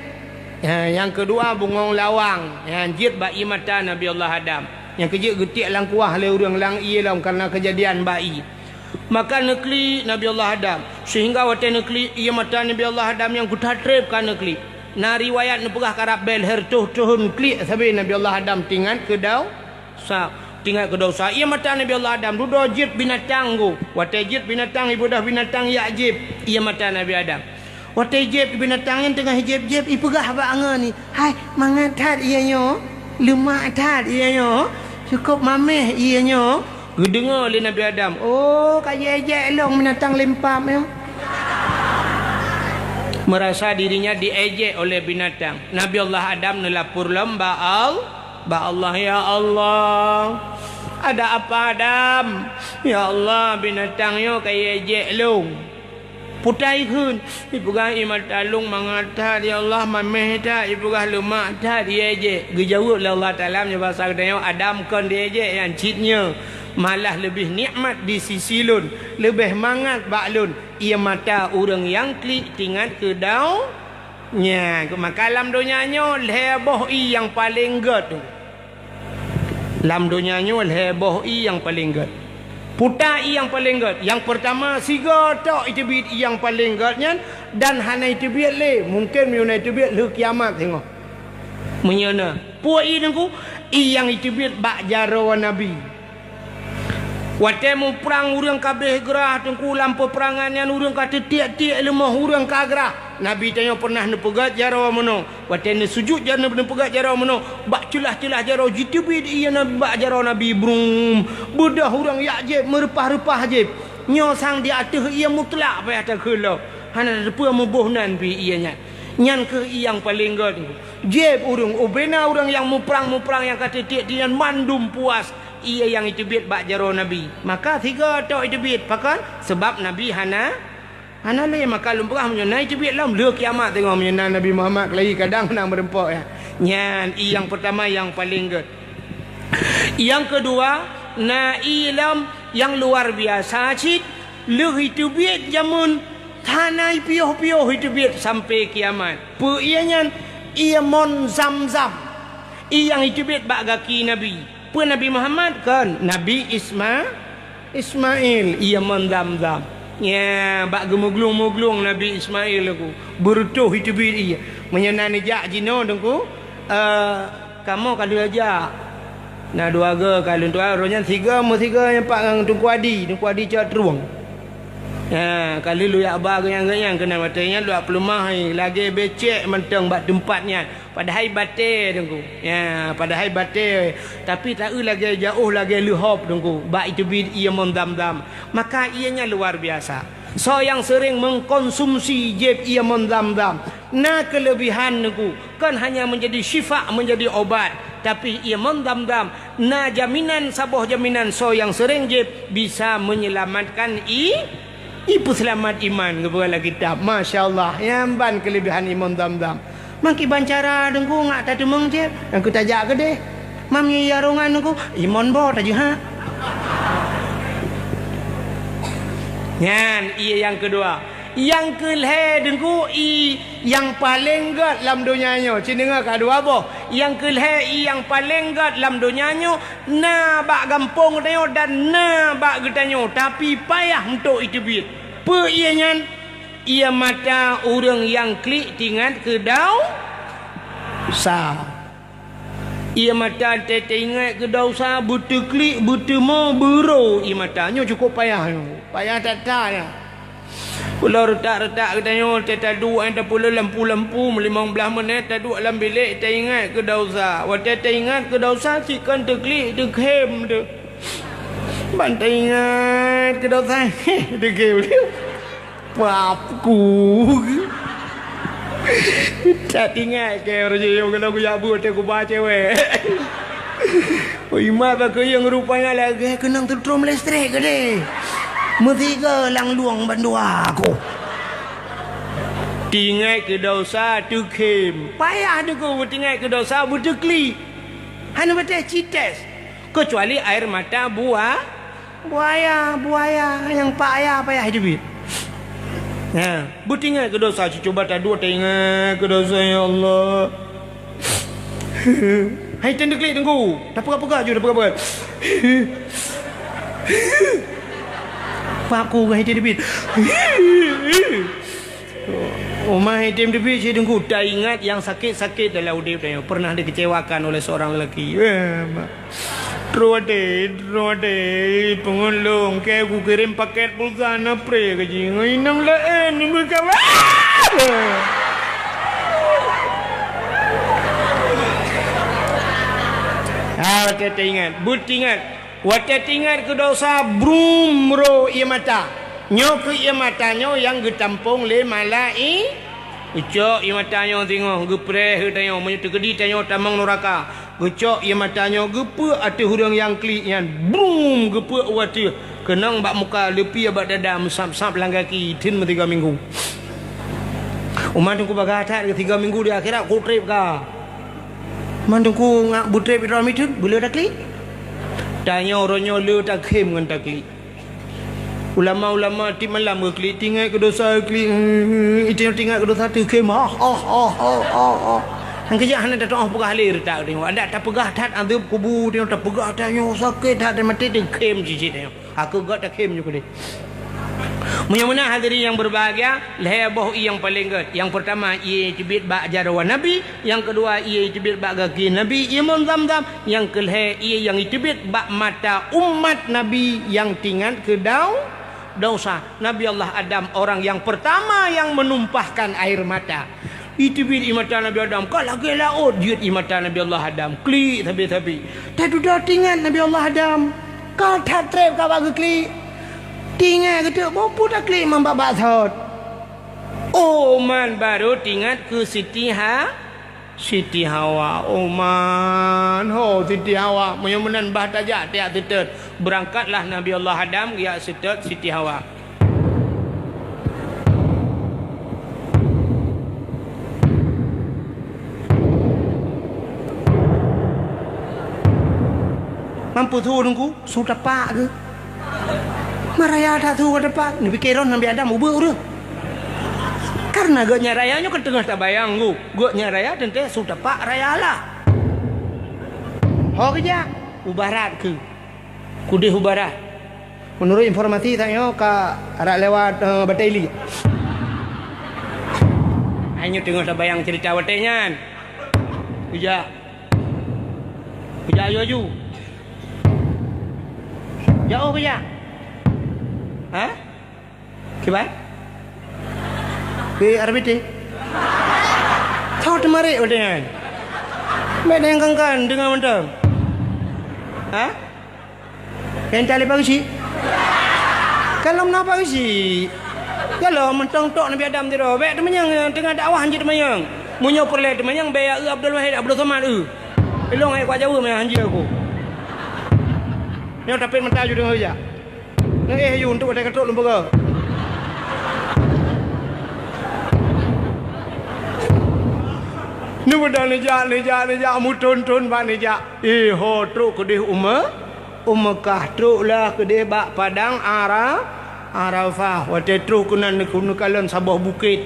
Ha, nyang keudua bungöng lawang, nyang jeuet bak ié mata Nabi Allah Adam. Nyang keujeuet geutiek lam kuah lé ureuëng lam ié lom kareuna keujadian bak ié. Maka neuklik Nabi Allah Adam, seuhingga watée neuklik ié mata Nabi Allah Adam nyang geuta treb ka neuklik. Na riwayat neupeugah karab bée lhée reutôh thon klik sabe Nabi Allah Adam tingat keu dau- sa, tingat keu desya. Ié mata Nabi Allah Adam dudoe jeuet binatang gu. Watée jeuet binatang, ibeudôh binatang jak jieb ié mata Nabi Adam. Watée jieb binatang nyan teungoh jieb-jieb, ipeugah bak angoe ni, "Hai, mangat that ié nyoe, leumak that ié nyoe, cukôp maméh ié nyoe." Geudeungoe lé Nabi Adam, "Oh, ka jiéjek lôn binatang limpab nyoe." Merasa dirinya diejek oleh binatang. Nabi Allah Adam neulapor lom bak Allah. Bak Allah, "Ya Allah, ada apa Adam? Ya Allah, binatang nyoe ka ejek lôn." Putai kheun, ipeugah ié mata lôn mangat that, ya Allah, maméh that, ipeugah leumak that, ejek. Geujaweueb lé Allah Taala meunyoe basa geutanyoe, Adam kon diejek nyang cit nyoe, malah leubeh nikmat di sisi lôn, leubeh mangat bak lôn, ié mata ureuëng nyang klik tingat keu dau- Nyan, maka lam donya nyoe lhée boh ié nyang paleng gét. Lam donya nyoe lhée boh ié nyang paleng gét. Puta ié nyang paleng gét. Nyang peurtama, sigoe tok iteubiet ié nyang paleng gét nyan dan hana iteubiet lé. Mungken meunyoe na iteubiet lheueh kiamat singoh. Meunyoe na. Peue ié Teungku? Ié nyang iteubiet bak jaroe Nabi. Watée muprang ureuëng ka béh grah Teungku, lam peupeurangan nyan ureuëng ka teutiek-tiek leumoh ureuëng ka grah. Nabi tanyoe pernah neupeugét jaroe meunoe. Watée neusujut jan neupeugét jaroe meunoe, bak ceulah-ceulah jaroe jiteubiet ié Nabi bak jaroe Nabi brum. Beudôh ureuëng jak jieb, meureupah-reupah jieb. Nyoe sang di ateueh ié mutlak payah takheun lom. Hana teupeue muboh nan pih ié nyan. Nyan kheueh ié nyang paleng gét. Jieb ureuëng, ubena ureuëng nyang muprang-muprang nyang ka teutiek-tiek nyan mandum puas. Ié nyang iteubiet bak jaroe Nabi. Maka sigoe tok iteubiet. Pakon? Sabab Nabi hana, hana lé. Maka lôn peugah meunyoe na iteubiet lom, lheueh kiamat teungoh meunyoe na Nabi Muhammad keulayi kadang na meureumpok nyan. Nyan ié nyang peurtama nyang paleng gét. Nyang keudua, na ié lom nyang luar biasa cit, lheueh iteubiet jameun hana ipiôh-piôh iteubiet sampoe kiamat. Peue ié nyan? Ié mon Zam-Zam. Ié nyang iteubiet bak gaki Nabi. Peue Nabi Muhammad? Kon, Nabi Isma-, Ismail, ié mon Zam-Zam. Nya, bak geumuglueng-muglueng Nabi Ismail Teungku. Beureutôh iteubiet ié. Meunyoe na neujak jinoe Teungku, eh, kamoe ka lheueh jak. Na dua goe ka lheueh tuan, roh nyan sigoe meusigoe nyan pat ngon Teungku Adi, Teungku Adi Cot Trueng. Ha, ka lheueh lôn jak ba geunyang-geunyang keunan watée nyan lôn jak peuleumah lagée becek mantong bak teumpat nyan. Padahai batée Teungku. Ya, padahai batée. Tapi taeu lagée jaôh lagée leuhop Teungku. Bak iteubiet ié mon Zam-Zam. Maka ié nyan luar biasa. Soe nyang seuring mengkonsumsi jieb ié mon Zam-Zam, na keuleubihan Teungku. Kon hanya menjadi syifa, menjadi obat. Tapi ié mon Zam-Zam na jaminan, saboh jaminan soe nyang seuring jieb bisa menyelamatkan i- Ipeuseulamat iman geupeugah lam kitab. Masya Allah, nyan ban keuleubihan ié mon Zam-Zam. Meukiban cara Teungku ngat tateumeung cit, nyang keu tajak keudeh. Mam nyoe jarongan Teungku, ié mon boh tajeuhat. Nyan ié nyang keudua. Nyang keulhée Teungku ié nyang paleng gét lam donya nyoe. Cit deungoe ka dua boh. Nyang keulhée ié nyang paleng gét lam donya nyoe na bak gampông geutanyoe dan na bak geutanyoe, tapi payah untuk iteubiet. Peue ié nyan? Ié mata ureuëng nyang klik tingat keu desya. Ié mata teuingat keu desya, beuteuklik, beuteumo, beuro ié mata. Nyoe cukôp payah nyoe. Payah that-that nyoe. Uroe reutak-reutak geutanyoe, watée taduek, eh, tapeuleueh lampu-lampu, limong blaih menit taduek lam bilék, taingat keu desya. Watée taingat keu desya, cit kon teuklik, teukhém teuh. Ban taingat keu desya, teukhém teuh. Pap ku. Tak ingat ke, Raja, yang kalau aku jak buat, aku baca, weh. Oh, imat bak kuyang rupanya lagée keunong teutrom listrik geude. Meusigoe lam lueng bandua ku. Tingat keu desya teukhém. Payah Teungku tingat keu desya beuteuklik. Hana batée cites. Kecuali air mata buah, buaya, buaya nyang payah, payah teubiet. Ha, beutingat keu dosa, cuba taduek taingat keu dosa, ya Allah. Hai tem teuklik Teungku, tapeugah-peugah ju, tapeugah-peugah. Pak ku hai tem teubiet. Uma hai tem teubiet cit Teungku, taingat nyang sakét-sakét dalam udép tanyoe, pernah dikecewakan oleh seorang lelaki. Eh, mak. Troh watèe, troh watèe, peungeut lôn, keu kukirém pakèt pulsa na pré keu jih, ngon inong laén neubeukawen. Ah, watèe teuingat, beutingat. Watèe teuingat keu dosa, brum, ro ié mata. Nyoe keuh ié mata nyoe nyang geutampông lé malai-, geucok ié mata nyoe singoh, geupreh tanyoe, meunyoe teukeudi tanyoe tamong nuraka. Geucok ié mata nyoe geupeuek ateueh ureueng nyang klik nyan, brum, geupeuek u ateueh, keunong bak muka, leupie bak dada, meusab-sab lam gaki, theun meusigoe minggu. Uma Teungku bagah that, sigoe minggu di akhirat, ku trép ka. Uma Teungku ngak beutrép droe mitheun, beuleu taklik. Tanyoe uroe nyoe le takhém ngon taklik. Ulama-ulama tiep malam geuklik, tingat keu dosa klik, itu nyang tingat keu dosa teukhém. Ha, ha, ha, ha, ha, ha. Nyang keujak hana tatu'oh peugah lé reutak teuh. Adak tapeugah that azeueb kubu teuh, tapeugah that nyoe sakét that, maté teukhém cicit nyoe. Aku gak takhém nyoe keudeh. Meunyoe meunan hadirin yang berbahagia, lhèe boh ié nyang paleng gèt. Nyang peurtama ié teubiet bak jaroe Nabi, nyang keudua ié teubiet bak gaki Nabi, ié mon Zamzam, nyang keulhèe ié nyang teubiet bak mata umat Nabi nyang tingat keu dau-, dosa. Nabi Allah Adam orang yang pertama yang menumpahkan air mata. Iteubiet ié mata Nabi Adam, ka lagèe laôt jeuet ié mata Nabi Allah Adam, klik sabe-sabe. Tadudoe tingat Nabi Allah Adam, ka that trép ka bak geuklik. Tingat geuteuk boh peue taklik man bak-bak sot. Oh man baru tingat keu Siti Ha-, Siti Hawa, oh man, ho Siti Hawa, meunyoe meunan bah tajak tiak seutôt, beurangkatlah Nabi Allah Adam geujak seutôt Siti Hawa. Mampu su Teungku, su tapak keuh. Maraya that su ka tapak, neupike droe Nabi Adam ubeuek ureueng. Karena geuh nyan raya nyoe ka teungoh tabayang, Teungku. Geuh nyan raya teuntèe su tapak raya lah. Ho geujak, u barat keuh. Keudeh u barat. Meunurot informasi tanyoe ka rot lewat, eh, Batèe Ili. Ai nyoe teungoh tabayang ceurita watèe nyan. Geujak. Geujak aju-aju. Jaoh geujak. Ha? Kiban? Di R B T. Thot teumarit watèe nyan. Bèk nyang kan-kan deungö mantong. Ha? Nyang tali Pak Geuchik? Kalon na Pak Geuchik. Kalon mantong tok Nabi Adam sidroe. Bèk teumanyong, teungoh dakwah hanjeuet teumanyong. Meunyoe peureulèe teumanyong, bèk ya eu Abdul Wahid, Abdul Somad eu. Ilôn hai kuat jaweub manyang hanjeuet aku. Nyoe tapet mata ju deungö jak. Neuéh yu untuk watèe ka trok lôn peugah. Neubeudôh neujak, neujak, neujak, meuthôn-thôn bak neujak. Éh, ho trok keudeh u Me-, u Meukah, trok lah keudeh bak padang Ara-, Arafah. Watèe trok keunan neukalon saboh bukét.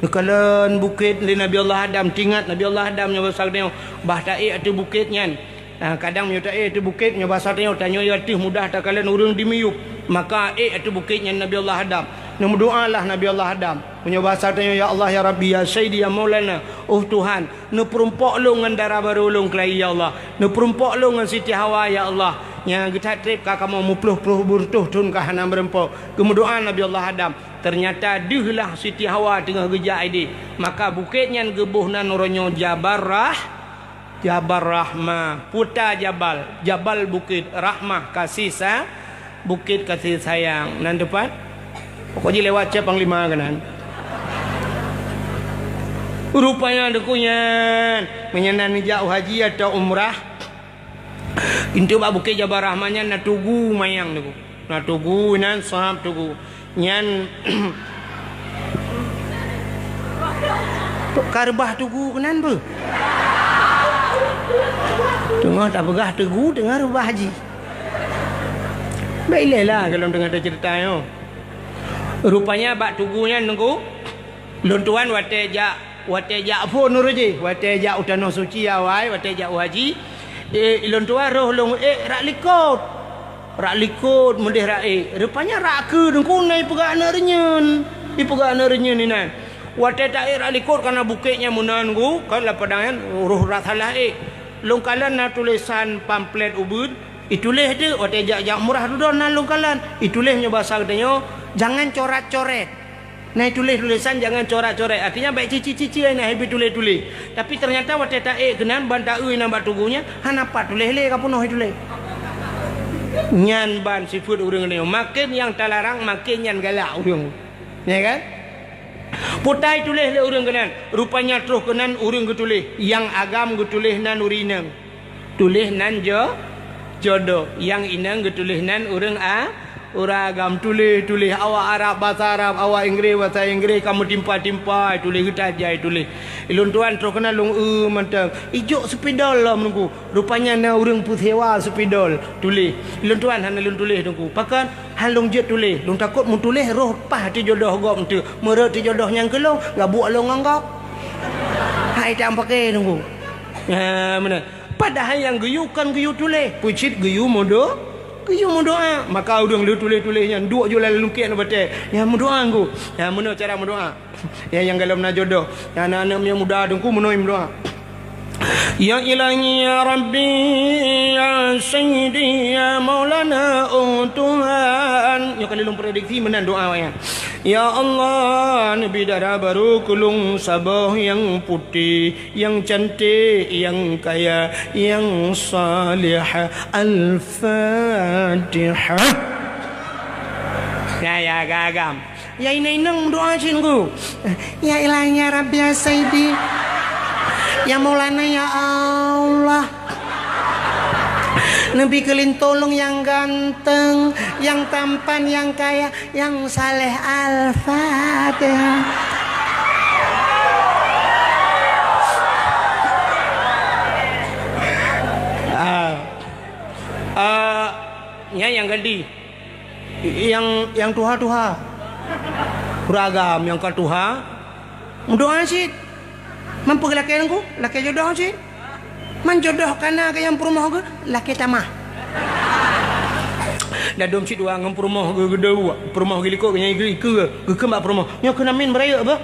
Neukalon bukét lé Nabi Allah Adam. Tingat Nabi Allah Adam nyoe basa geutanyoe, bah taék ateueh bukét nyan. Nah, kadang meunyoe taék ateueh bukét, nyoe basa tanyoe, tanyoe ateueh mudah takalon ureueng di miyueb. Maka ék ateueh bukét nyan Nabi Allah Adam. Neumeudoalah Nabi Allah Adam. Meunyoe basa tanyoe, "Ya Allah, ya Rabbi, ya Sayyidi, ya Maulana, oh Tuhan, neupeurumpok lôn ngon dara barô lôn keulayi, ya Allah. Neupeurumpok lôn ngon Siti Hawa, ya Allah. Nyang geuthat trép ka kamoe meuploh-ploh beureutôh thon ka hana meurumpok." Geumeudoa Nabi Allah Adam. Teunyata deuh lah Siti Hawa teungoh geujak idéh. Maka bukét nyan geuboh nan uroe nyoe Jabal Rah-, Jabal Rahmah, puta jabal, jabal bukét, rahmah, kasih sa-, bukét kasih sayang. Nan teupat? Pokok jih lewat cit panglima keunan. Rupanya Teungku nyan, meunyoe na neujak u haji atau umrah, intu bak bukét Jabal Rahmah nyan na tugu manyang Teungku. Na tugu inan, sab tugu. Nyan, ka reubah tugu keunan beuh. Teungoh tapeugah tugu, teungoh reubah jih. Bèk ilèe lah, goh lom teungoh taceurita nyoe. Rupanya bak tugu nyan Teungku, lôn tuan watèe jak, watèe jak phôn uroe jih, watèe jak u Tanoh Suci awai, watèe jak u haji, eh, lôn tuan roh lôn ék rak likot. Rak likot meudeh rak ék. Rupanya rak keue Teungku na ipeugah aneuk reunyeun. Ipeugah aneuk reunyeun inan. Watèe ta ék rak likot kareuna bukét nyan meunan Teungku, kan lam padang nyan roh rak salah ék. Lôn kalon na tulésan pamflet ubit, ituléh teuk watèe jak-jak umrah dudoe na lôn kalon. Ituléh nyoe basa geutanyoe, jangan corat-coret. Na ituléh tulésan jangan corat-coret. Artinya bèk cici-cici na hibi tuléh-tuléh. Tapi ternyata watèe ta ék keunan ban ta eu inan bak tugu nyan, hana pat tuléh lé ka peunoh ituléh. Nyan ban sifeuet ureueng nyoe. Makin nyang talarang, makin nyan galak ureueng. Ya kan? Peue ta ituléh lé ureueng keunan. Rupanya troh keunan ureueng geutuléh. Nyang agam geutuléh nan ureueng inong. Tuléh nan jo-, jodoh. Nyang inong geutuléh nan ureueng a-, ureueng agam. Tuléh, tuléh. Awak Arab, basa Arab. Awak Inggréh, basa Inggréh. Ka meutimpa-timpa. Tuléh geutajai, tuléh. Ilôn tuan troh keunan lôn eu mantong. Ijok spidol lom Teungku. Rupanya na ureueng peusewa spidol. Tuléh. Ilôn tuan hana lôn tuléh Teungku. Pakon? Han lôn jeuet tuléh. Lôn takot meutuléh roh paih teujodoh gob eunteuk. Meureuet teujodoh nyang keu lôn, gabuek lôn ngon gob. Hai tam paké Teungku. Ha, meunan. Padahai nyang geuyue kon geuyue tuléh, peucit geuyue meudo-, geuyue meudoa. Maka ureueng lheueh tuléh-tuléh nyan duek ju lam lungkét nibak watèe. Nyang meudoa Teungku. Nyang meunoe cara meudoa. Ya, nyang golom na jodoh. Nyang na aneuk miet muda Teungku meunoe meudoa. Ya Ilahi, ya Rabbi, ya Sayyidi, ya Maulana, oh Tuhan. Nyoe kali lôn prediksi meunan doa awaknyan. Ya Allah, neubi dara barô keu lôn saboh nyang putéh. Nyang cantik, nyang kaya, nyang salihah. Al-Fatihah. Ya, ya, agam-agam. Ya, inong-inong meudoa cit Teungku. Ya Ilahi, ya Rabbi, ya Sayyidi. Ya Maulana, ya Allah. Neubi keu lôn tulông nyang ganteng, nyang tampan, nyang kaya, nyang saleh. Al-Fatihah. Ah. Ah, nyan nyang gadih. Nyang, nyang tuha-tuha. Ureueng agam nyang ka tuha. Meudoa cit. Man peue lakèe Teungku, lakèe jodoh cit. Man jodoh ka na keu nyang peurumoh geuh, lakèe tamah. Dadôm cit dua ngon peurumoh geuh, geuh dua. Peurumoh geuh likot, geuh nyan ikeue, ikeue, geukheun bak peurumoh. Nyoe kheun amin beurayeuk beuh.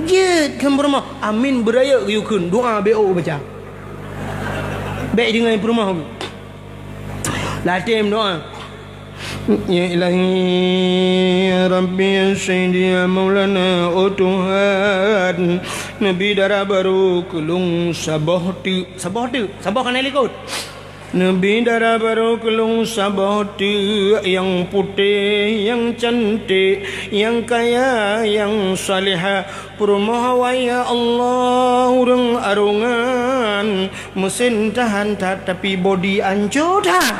Jeuet kheun peurumoh, amin beurayeuk geuyue kheun, doa B O baca. Bèk deungoe peurumoh geuh. Latém doa. Ya Ilahi, ya Rabbi, ya Sayyidi, ya Maulana, oh Tuhan, neubi dara barô keu lôn saboh teuk. Saboh teuk, saboh ka na likot. Neubi dara barô keu lôn saboh teuk, nyang putéh, nyang cantik, nyang kaya, nyang salihah. Peurumoh awai, ya Allah, ureueng arongan. Meusén tahan that, tapi bodi ancô that.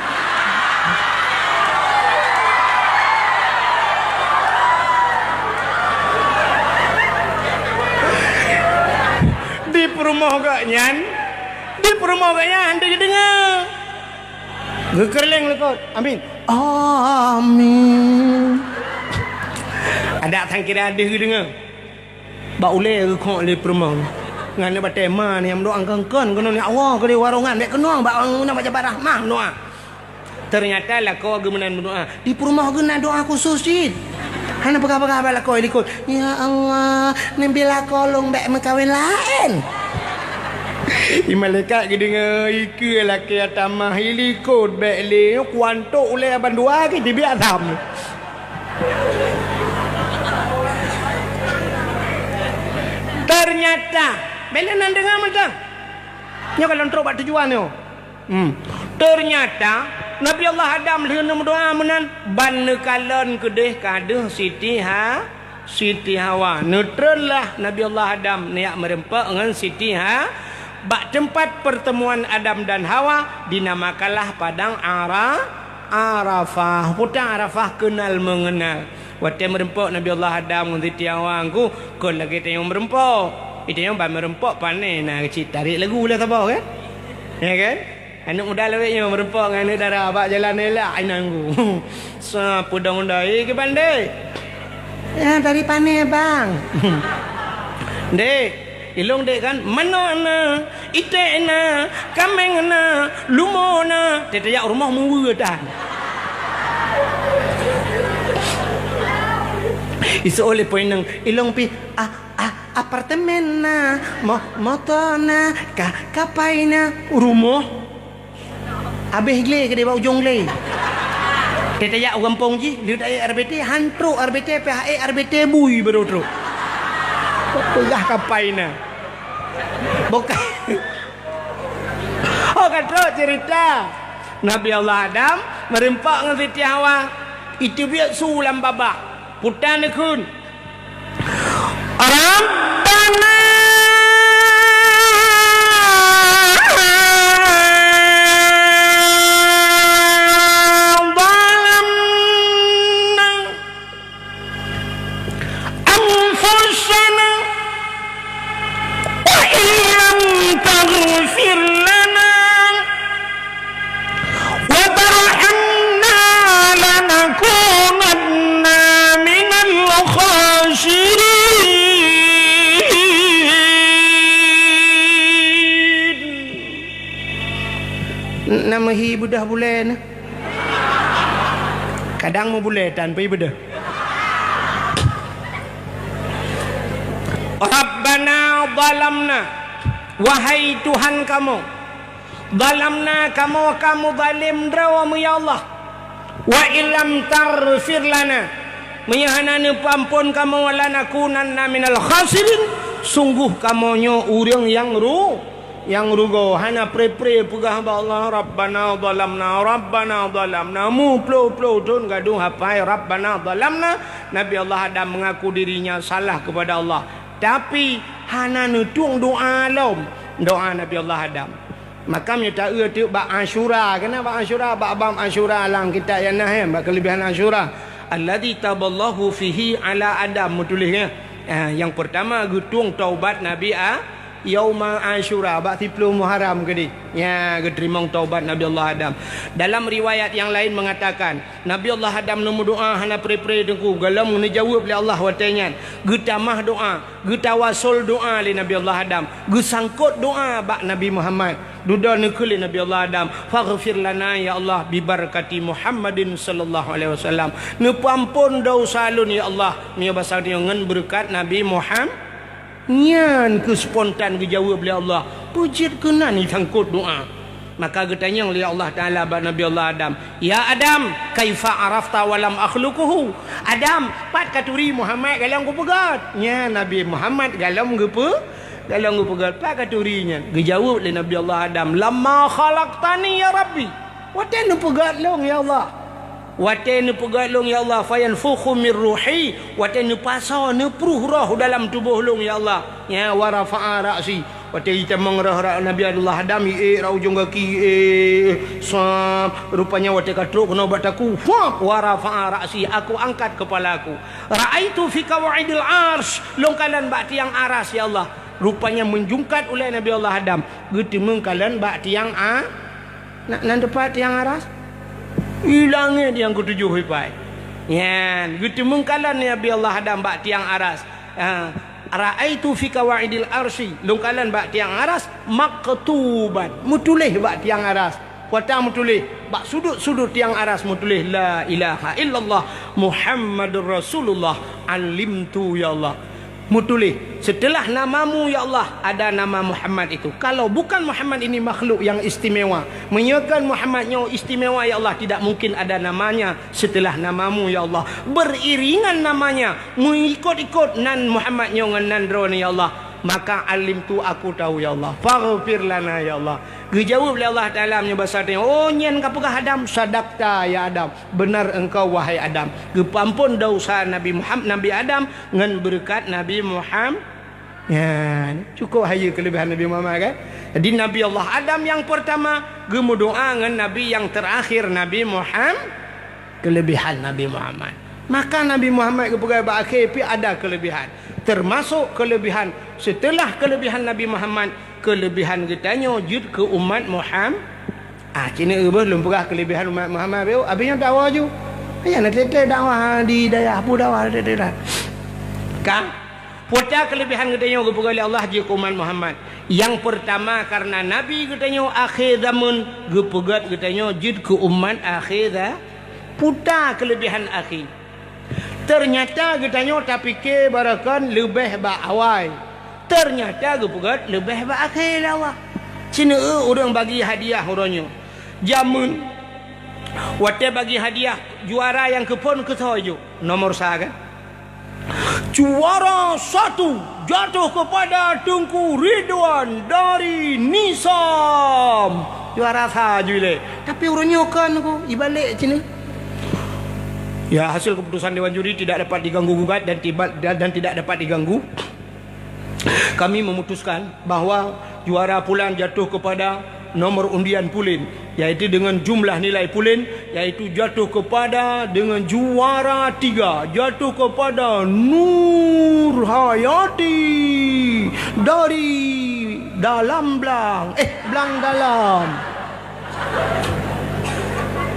Di peurumoh geuh nyan, di peurumoh geuh nyan han teudeungoe. Geukeureuléng likot. Amin. Amin. Adak sangkira deuh geudeungoe. Bak ulèe geukhok lé peurumoh. Ngon batèe ma nyang meudoa kon-kon keunoe, "Ya Allah, keudéh warongan, bèk keunong bak ureueng bak jabat rahmah meudoa." Teunyata lakoe geuh meunan meudoa. Di peurumoh geuh na doa khusos cit. Hana peugah-peugah bak lakoe likot, "Ya Allah, neubi lakoe lôn bèk meukawen laén." I malaikat geudeungoe, ikeue lakèe tamah, i likot bèk lé, kuantok ulèe bandua keu jibiak tham. Ternyata, bèk lé nan deungoe mantong. Nyoe ka lôn trok bak tujuan nyoe. Hmm. Ternyata, Nabi Allah Adam lheueh neumeudoa meunan, ban neukalon keudéh ka deuh Siti Ha-, Siti Hawa. Neutreunlah Nabi Allah Adam neujak meureumpok ngon Siti Ha-, bak teumpat pertemuan Adam dan Hawa dinamakanlah Padang Ara-, Arafah. Padang Arafah kenal mengenal. Watèe meureumpok Nabi Allah Adam ngon Siti Hawa Teungku, kon lagèe tanyoe meureumpok. Di tanyoe ban meureumpok pane na cit tarek lagu lah saboh kan? Ya kan? Aneuk muda lawét nyoe meureumpok ngon aneuk dara bak jalan elak inan Teungku. Sa peudong dai keu pandai. "Ah, dari pane, Bang?" "Dek, ilong dek kan, manok na, iték na, kaméng na, lumo na." Teutajak rumoh meuweue tan. Iseuôt lé Po Inong, "Ilong pih, ah, ah, apartemen na, mo-, moto na, ka-, kapai na, rumoh." Abéh glé keudéh bak ujong glé. Teutajak u gampông jih, lheueh taék R B T, han trok R B T, pih ék R B T bui baru trok. Peugah kapai na. Bukan. Oh, ka trok cerita. Nabi Allah Adam meureumpok ngon Siti Hawa. Iteubiet su lam babah. Puta neukheun. Rabbana zalamna anfusana wa illam taghfir lana wa tarhamna lanakunanna minal khasirin. Na meuhi beudôh bulée na. Kadang meubulée tan pih beudôh. Rabbana zalamna, wahai Tuhan kamoe, zalamna, kamoe ka meuzalim droe meunyoe ya Allah, wa illam taghfir lana, meunyoe hana neupeuamphon kamoe, lanakunanna minal khasirin, sungguh kamoe nyoe ureuëng nyang ru-, nyang rugoe. Hana pre-pre peugah bak Allah, "Rabbana zalamna, Rabbana zalamna." Meuploh-ploh thon gadôh hafai, "Rabbana zalamna." Nabi Allah Adam mengaku dirinya salah kepada Allah, tapi hana neutueng doa lom, doa Nabi Allah Adam. Maka meunyoe taeu teuk bak Asyura, keunan bak Asyura, bak bab Asyura lam kitab nyang na, eh, bak keuleubihan Asyura. Alladzi taballahu fihi ala Adam, meutuléh, eh. Ah, nyang peurtama geutueng taubat Nabi A-, Yauma Asyura, bak siplôh Muharram keudeh. Nya, geuteurimong taubat Nabi Allah Adam. Dalam riwayat nyang laén meungatakan, Nabi Allah Adam neumeudoá hana pre-pre teungku, golom neujaweueb lé Allah watée nyan. Geutamah doá, geutawasol doá lé Nabi Allah Adam, geusangkot doá bak Nabi Muhammad. Dudoe neukheun lé Nabi Allah Adam, "Faghfir lana, ya Allah, bibarakati Muhammadin sallallahu alaihi wasallam." Neupeuamphon desya lôn, ya Allah, meunyoe basa nyoe ngon beureukat Nabi Muham-, nyan keuh spontan geujaweueb lé Allah, peue jeuet keunan jisangkot doá. Maka geutanyong lé Allah Taala bak Nabi Allah Adam, "Ya Adam, kaifa arafta wa lam akhluquhu?" "Adam, pat katuri Muhammad golom geupeugét?" Nya Nabi Muhammad golom geupeu-, golom geupeugét, "Pat katuri nyan?" Geujaweueb lé Nabi Allah Adam, "Lamma khalaqtani ya Rabbi." Watée neupeugét lôn, ya Allah. Watée neupeugét lôn, ya Allah, "Fayanfukhu mir ruhi." Watée neupasoe, neupruh roh dalam tuboh lôn, ya Allah. Nya, "Wa rafa'a ra'si." Watée jitamong roh ra-, Nabi Allah Adam, iék ra ujong gaki, iék, sab. Rupanya watée ka trok keunoe bak takue, fuap, "Wa rafa'a ra'si," aku angkat kepala aku. "Ra'aitu fi qawaidil arsy," lôn kalon bak tiang aras, ya Allah. Rupanya meujungkat ulée Nabi Allah Adam, geuteumeung kalon bak tiang a-, na-, nan teupat tiang aras. Di langét nyang keutujôh ipai. Nyan, geuteumeung kalon Nabi Allah Adam bak tiang aras. Ah, "Ra'aitu fi qawaidil arsy," lôn kalon bak tiang aras, "maktuban," meutuléh bak tiang aras. Watée meutuléh, bak sudut-sudut tiang aras meutuléh, "La ilaha illallah Muhammadur Rasulullah, alimtu ya Allah." Meutuléh, "Setelah namamu ya Allah, ada nama Muhammad itu. Kalau bukan Muhammad ini makhluk yang istimewa, meunyoe kon Muhammad nyoe istimewa ya Allah, tidak mungkin ada namanya setelah namamu, ya Allah. Beriringan namanya, mengikut-ikut nan Muhammad nyoe ngon nan droeneuh, ya Allah. Maka alimtu, aku tahu, ya Allah. Faghfir lana, ya Allah." Geujaweueb lé Allah Taala meunyoe basa tanyoe, "Oh, nyan ka peugah Adam, sadaqta, ya Adam. Benar engkau, wahai Adam." Geupeuamphon desya Nabi Muham-, Nabi Adam ngon beureukat Nabi Muham-, Nyan, cukup hayeue keulebihan Nabi Muhammad, kan? Jadi, Nabi Allah Adam nyang peurtama geumeudoá ngon Nabi nyang teurakhir, Nabi Muham-, keulebihan Nabi Muhammad. Maka Nabi Muhammad geupeugah bak akhé pih ada keulebihan. Teumasok keulebihan, seuteulah keulebihan Nabi Muhammad, keulebihan geutanyoe jeuet keu umat Muham-, Ah, cit nyoe beuh lôn peugah keulebihan umat Muhammad, beu, abéh nyoe dakwah ju. Nyan na teuntèe dakwah di dayah, peue dakwah teuntèe dah. Ka? Peue ta keuleubihan geutanyoe geupeugah lé Allah jeuet keu umat Muhammad? Nyang peurtama, kareuna Nabi geutanyoe akhé zamon, geupeugah geutanyoe jeuet keu umat akhé za-, peue ta keuleubihan akhé? Teunyata geutanyoe tapike barokon leubeh bak awai. Teunyata geupeugah leubeh bak akhé lé Allah. Sineuk ureuëng bagi hadiah uroe nyoe. Jameun, watée bagi hadiah, juara nyang keuphon keusoe jok? Nomor sa kan? Juara satu jatuh kepada Teungku Ridwan dari Nisam. Juara sa jui lé. Tapi uroe nyoe kon ku ibalek cini. Ya, hasil keputusan Dewan Juri tidak dapat diganggu gugat dan tiba-, dan, dan tidak dapat diganggu. Kami memutuskan bahwa juara pulan jatuh kepada nomor undian pulen, yaitu dengan jumlah nilai pulen, yaitu jatuh kepada dengan juara tiga, jatuh kepada Nur Hayati dari Dalam Blang, eh, Blang Dalam.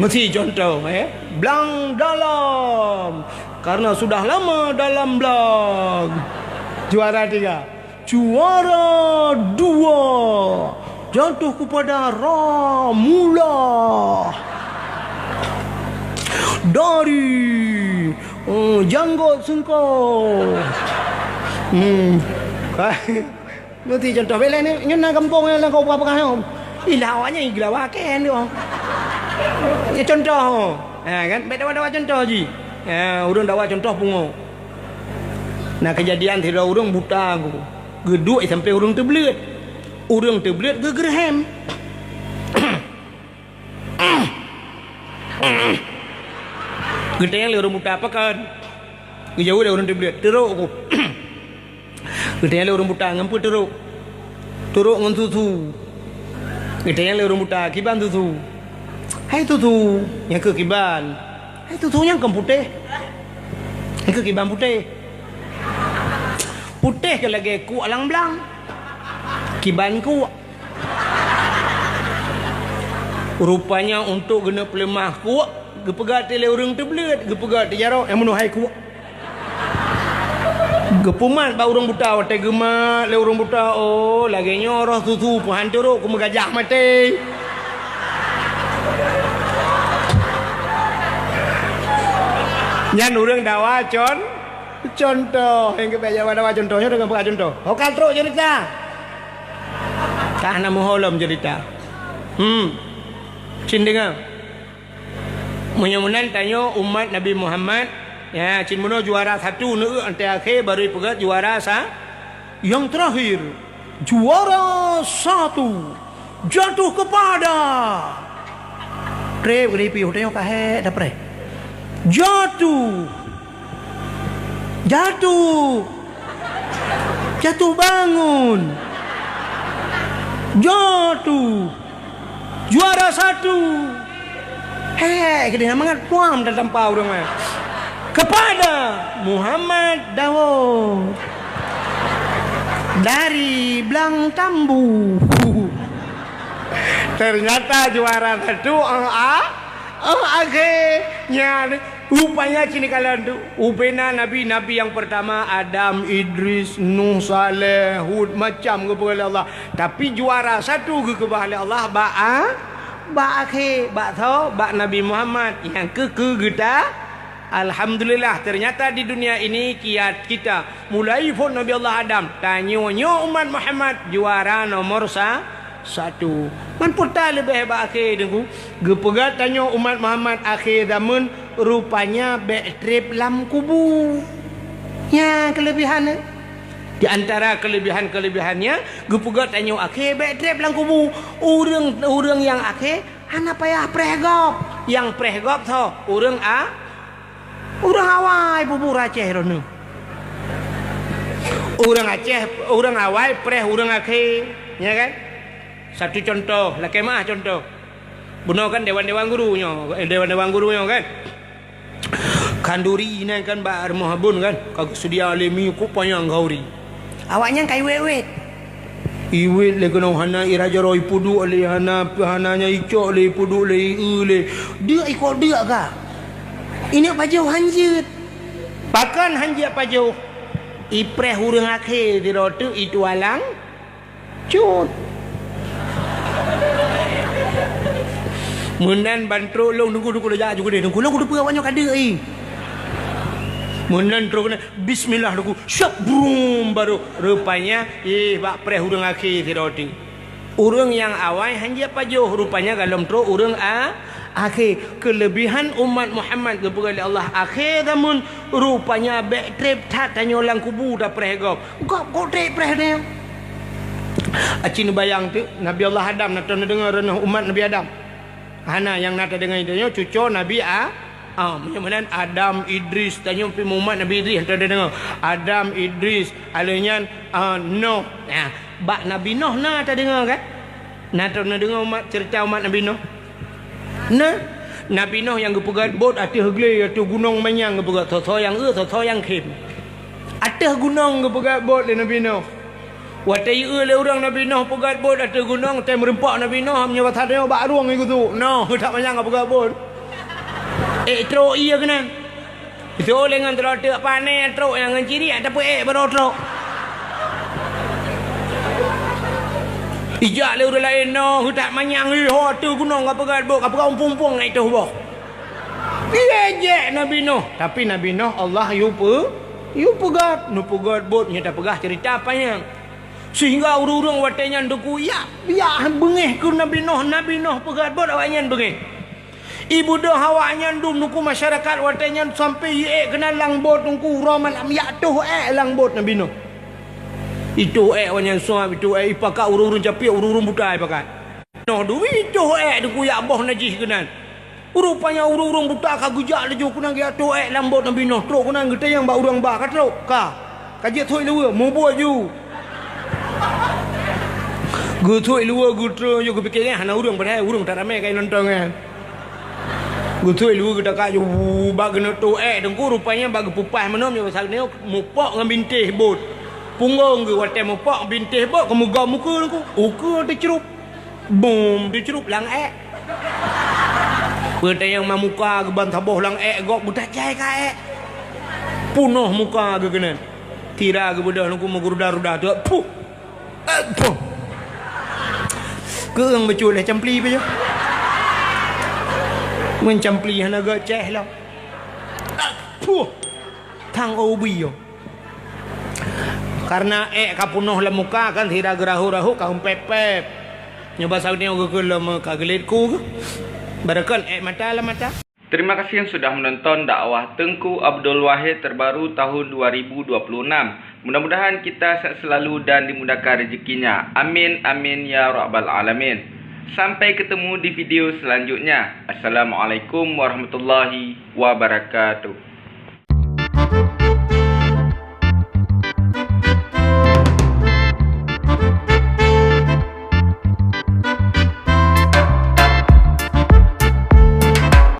Meusti contoh, eh, Blang Dalam. Karena sudah lama dalam blang. Juara tiga. Juara dua jatuh kepada Ramula dari, eh, Janggot Sengkong. Hmm. Meusti contoh, bela ni, nyoe na gampông nyang lam kau peugah-peugah nyoe. Ilah awaknyan igla wakén tu. Ya contoh. Ha kan, bèk dawa-dawa contoh ji. Ha, ureuëng dawa contoh pungo. Na keujadian sidroe ureuëng buta ku. Geuduek sampai ureuëng teubleuet. Ureuëng teubleuet geugeureuhem. Geutanyong lé ureuëng buta, "Pakon?" Geujaweueb lé ureuëng teubleuet, "Teurok ku." Geutanyong lé ureuëng buta, "Ngon peue teurok?" "Teurok ngon susu." Geutanyong lé ureuëng buta, "Kiban susu?" "Hai susu, nyang keu kiban." "Hai susu nyang kon putéh?" "Nyang keu kiban putéh." "Putéh keu lagée kuek alang blang. Kiban kuek." Rupanya untuk geuneuk peuleumah kuek, geupeugah lé ureuëng teubleuet, geupeugah teujarok nyang meunoe hai kuek. Geupeumat bak ureuëng buta, watée geumat lé ureuëng buta, oh, lagée nyoe roh susu peuhan teurok keu meugajah maté. Nyan ureuëng dawa con, contoh. Nyang keubiet dawa-dawa contoh, nyoe deungon peugah contoh. Ho ka trok cerita. Ka hana meuho lom cerita. Hmm. Cin deungoe. Meunyoe meunan tanyoe umat Nabi Muhammad, ya, cin meunoe juara satu neueu anté akhé baru ipeugah juara sa-, yang terakhir, juara satu jatuh kepada. Treb keuneuk piôh, tanyoe ka hék dapreh. Jatuh. Jatuh. Jatuh bangun. Jatuh. Juara satu. Hék, keudeh mangat puam dan tampa ureuëng, eh. Kepada Muhammad Daud dari Blang Tambu. Ternyata juara satu, eh, ah, eh, akhirnya. Rupanya cini kalon tu, ubena nabi-nabi nyang peurtama, Adam, Idris, Nuh, Saleh, Hud, macam geupeugah lé Allah. Tapi juara satu geukeubah lé Allah bak a-, bak akhé, bak tho, bak Nabi Muhammad nyang keu-keu geuta. Alhamdulillah, ternyata di dunia ini kiat kita, mulai phon Nabi Allah Adam, tanyoe nyoe umat Muhammad juara nomor sa-, satu. Man peue ta leubeh bak akhé, Teungku? Geupeugah tanyoe umat Muhammad akhé zamon, rupanya bék treb lam kubu. Nyan keuleubihan. Di antara keuleubihan-keuleubihannya, geupeugah tanyoe akhé bék treb lam kubu. Ureuëng, ureuëng nyang akhé hana payah preh gob. Nyang preh gob soe? Ureuëng a-, Ureuëng awai bubur Aceh droeneueh. Ureuëng Aceh, ureuëng awai preh ureuëng akhé, ya kan? Satu contoh, lakée meuah contoh. Bunoe kan dewan-dewan guru nyoe, eh, dewan-dewan guru nyoe kan? Khanduri nyan kan bak rumoh abon kan? Ka geuseudia lé mie kok panyang khanduri. Awaknyan ka iwet-wet. Iwet lé keunoe hana ira jaroe ipeuduek lé, hana, hana nyang icok lé, ipeuduek lé, ieu lé. Deuk ikok deuk ka. Ineuk pajoh hanjeuet. Pakon hanjeuet pajoh? Ipreh ureuëng akhé sidroe teuk itu alang cut. Meunan ban trok lôn tunggu-tunggu lejak ju keudeh tunggu lôn kudu peue awak nyoe ka deuek i. Meunan trok keunan bismillah tunggu syap brum baru rupanya ih bak preh ureuëng akhé sidroe teuk. Ureuëng nyang awai hán jipajoh, rupanya golom trok ureuëng a-, akhé. Keulebihan umat Muhammad geupeugah lé Allah akhé zameun, rupanya bék treb that tanyoe lam kubu tapreh gob. Gob kok treb preh tanyoe? Aci neubayang teuk Nabi Allah Adam na teudeungoe reunoh umat Nabi Adam. Hana nyang na teudeungoe tanyoe cuco Nabi A-, Ah, meunyoe meunan Adam, Idris, tanyoe pih umat Nabi Idris hana tadeungoe. Adam, Idris, alheuh nyan, ah, Noh. Nah, bak Nabi Noh na tadeungoe kan? Na tadeungoe umat, ceurita umat Nabi Noh? Na. Nabi Noh nyang geupeugöt bot ateueh glé, ateueh gunong manyang geupeugöt, soe-soe nyang eu, soe-soe nyang khém. Ateueh gunong geupeugöt bot lé Nabi Noh. Watèe jieu lé ureuëng Nabi Noh peugöt bot ateueh gunong, watèe meureumpok Nabi Noh, meunyoe basa tanyoe bak rueng geusu. Noh, that manyang geupeugöt bot. Ék trok ié keunan. Itu lé ngon trok teuk pané trok nyang ngon ciri, tapi ék baroe trok. Ijak lé ureuëng laén, noh, that manyang, ih, ho ateueh gunong geupeugöt bot, geupeugöt umpung-umpung ngai toh boh. Ié jek Nabi Noh, tapi Nabi Noh Allah yue peu-, yue peugöt, neupeugöt bot nyoe tapeugah ceurita panyang. Sehingga ureuëng-ureuëng watèe nyan teuku yak, yak beungéh keu Nabi Noh, Nabi Noh peugöt bot awaknyan beungéh. Ibeudôh awaknyan dum teuku masyarakat watèe nyan sampai iék keunan lam bot teuku uroe malam yak toh ék lam bot Nabi Noh. Itoh ék awaknyan suab, itoh ék ipakat ureuëng-ureuëng capiek, ureuëng-ureuëng buta ipakat. Noh dum itoh ék teuku yak boh najih keunan. Rupanya ureuëng-ureuëng buta ka geujak laju keunan geujak toh ék lam bot Nabi Noh. Trok keunan geutanyong bak ureuëng ba, "Ka trok?" "Ka." "Ka jeuet thoi luweue?" "Mubuet ju." Geuthoi luweue geutrön ju geupike nyan hana ureuëng padahai ureuëng that ramé ka inonton nyan. Geuthoi luweue geutakak ju bak geuneuk toh ék teuku rupanya bak geupeupah meunoe meunyoe basa geuneuk mupok ngon bintéh bot. Punggong geuh watèe mupok bintéh bot keumeugom ukeue teuku. Ukeue teucrup. Bum, teucrup lam ék. Peutanyong ma muka geuban saboh lam ék gob beutajai ka ék. Punoh muka geuh keunan. Tira geubeudôh lungku meuguruda-ruda tu. Puh. Eh, puh. Keueng beucut lé campli pih. Mun campli hana geucéh lom. Eh, puh. Thang ubi yo. Karena ék ka punoh lam muka kan sira geurahu-rahu ka umpép-pép. Nyoe basa nyoe geukheun lom ka geulet ku geuh. Barakon ék mata lam mata. Terima kasih yang sudah menonton dakwah Teungku Abdul Wahid terbaru tahun dua ribu dua puluh enam. Mudah-mudahan kita sehat selalu dan dimudahkan rezekinya. Amin, amin, ya rabbal alamin. Sampai ketemu di video selanjutnya. Assalamualaikum warahmatullahi wabarakatuh.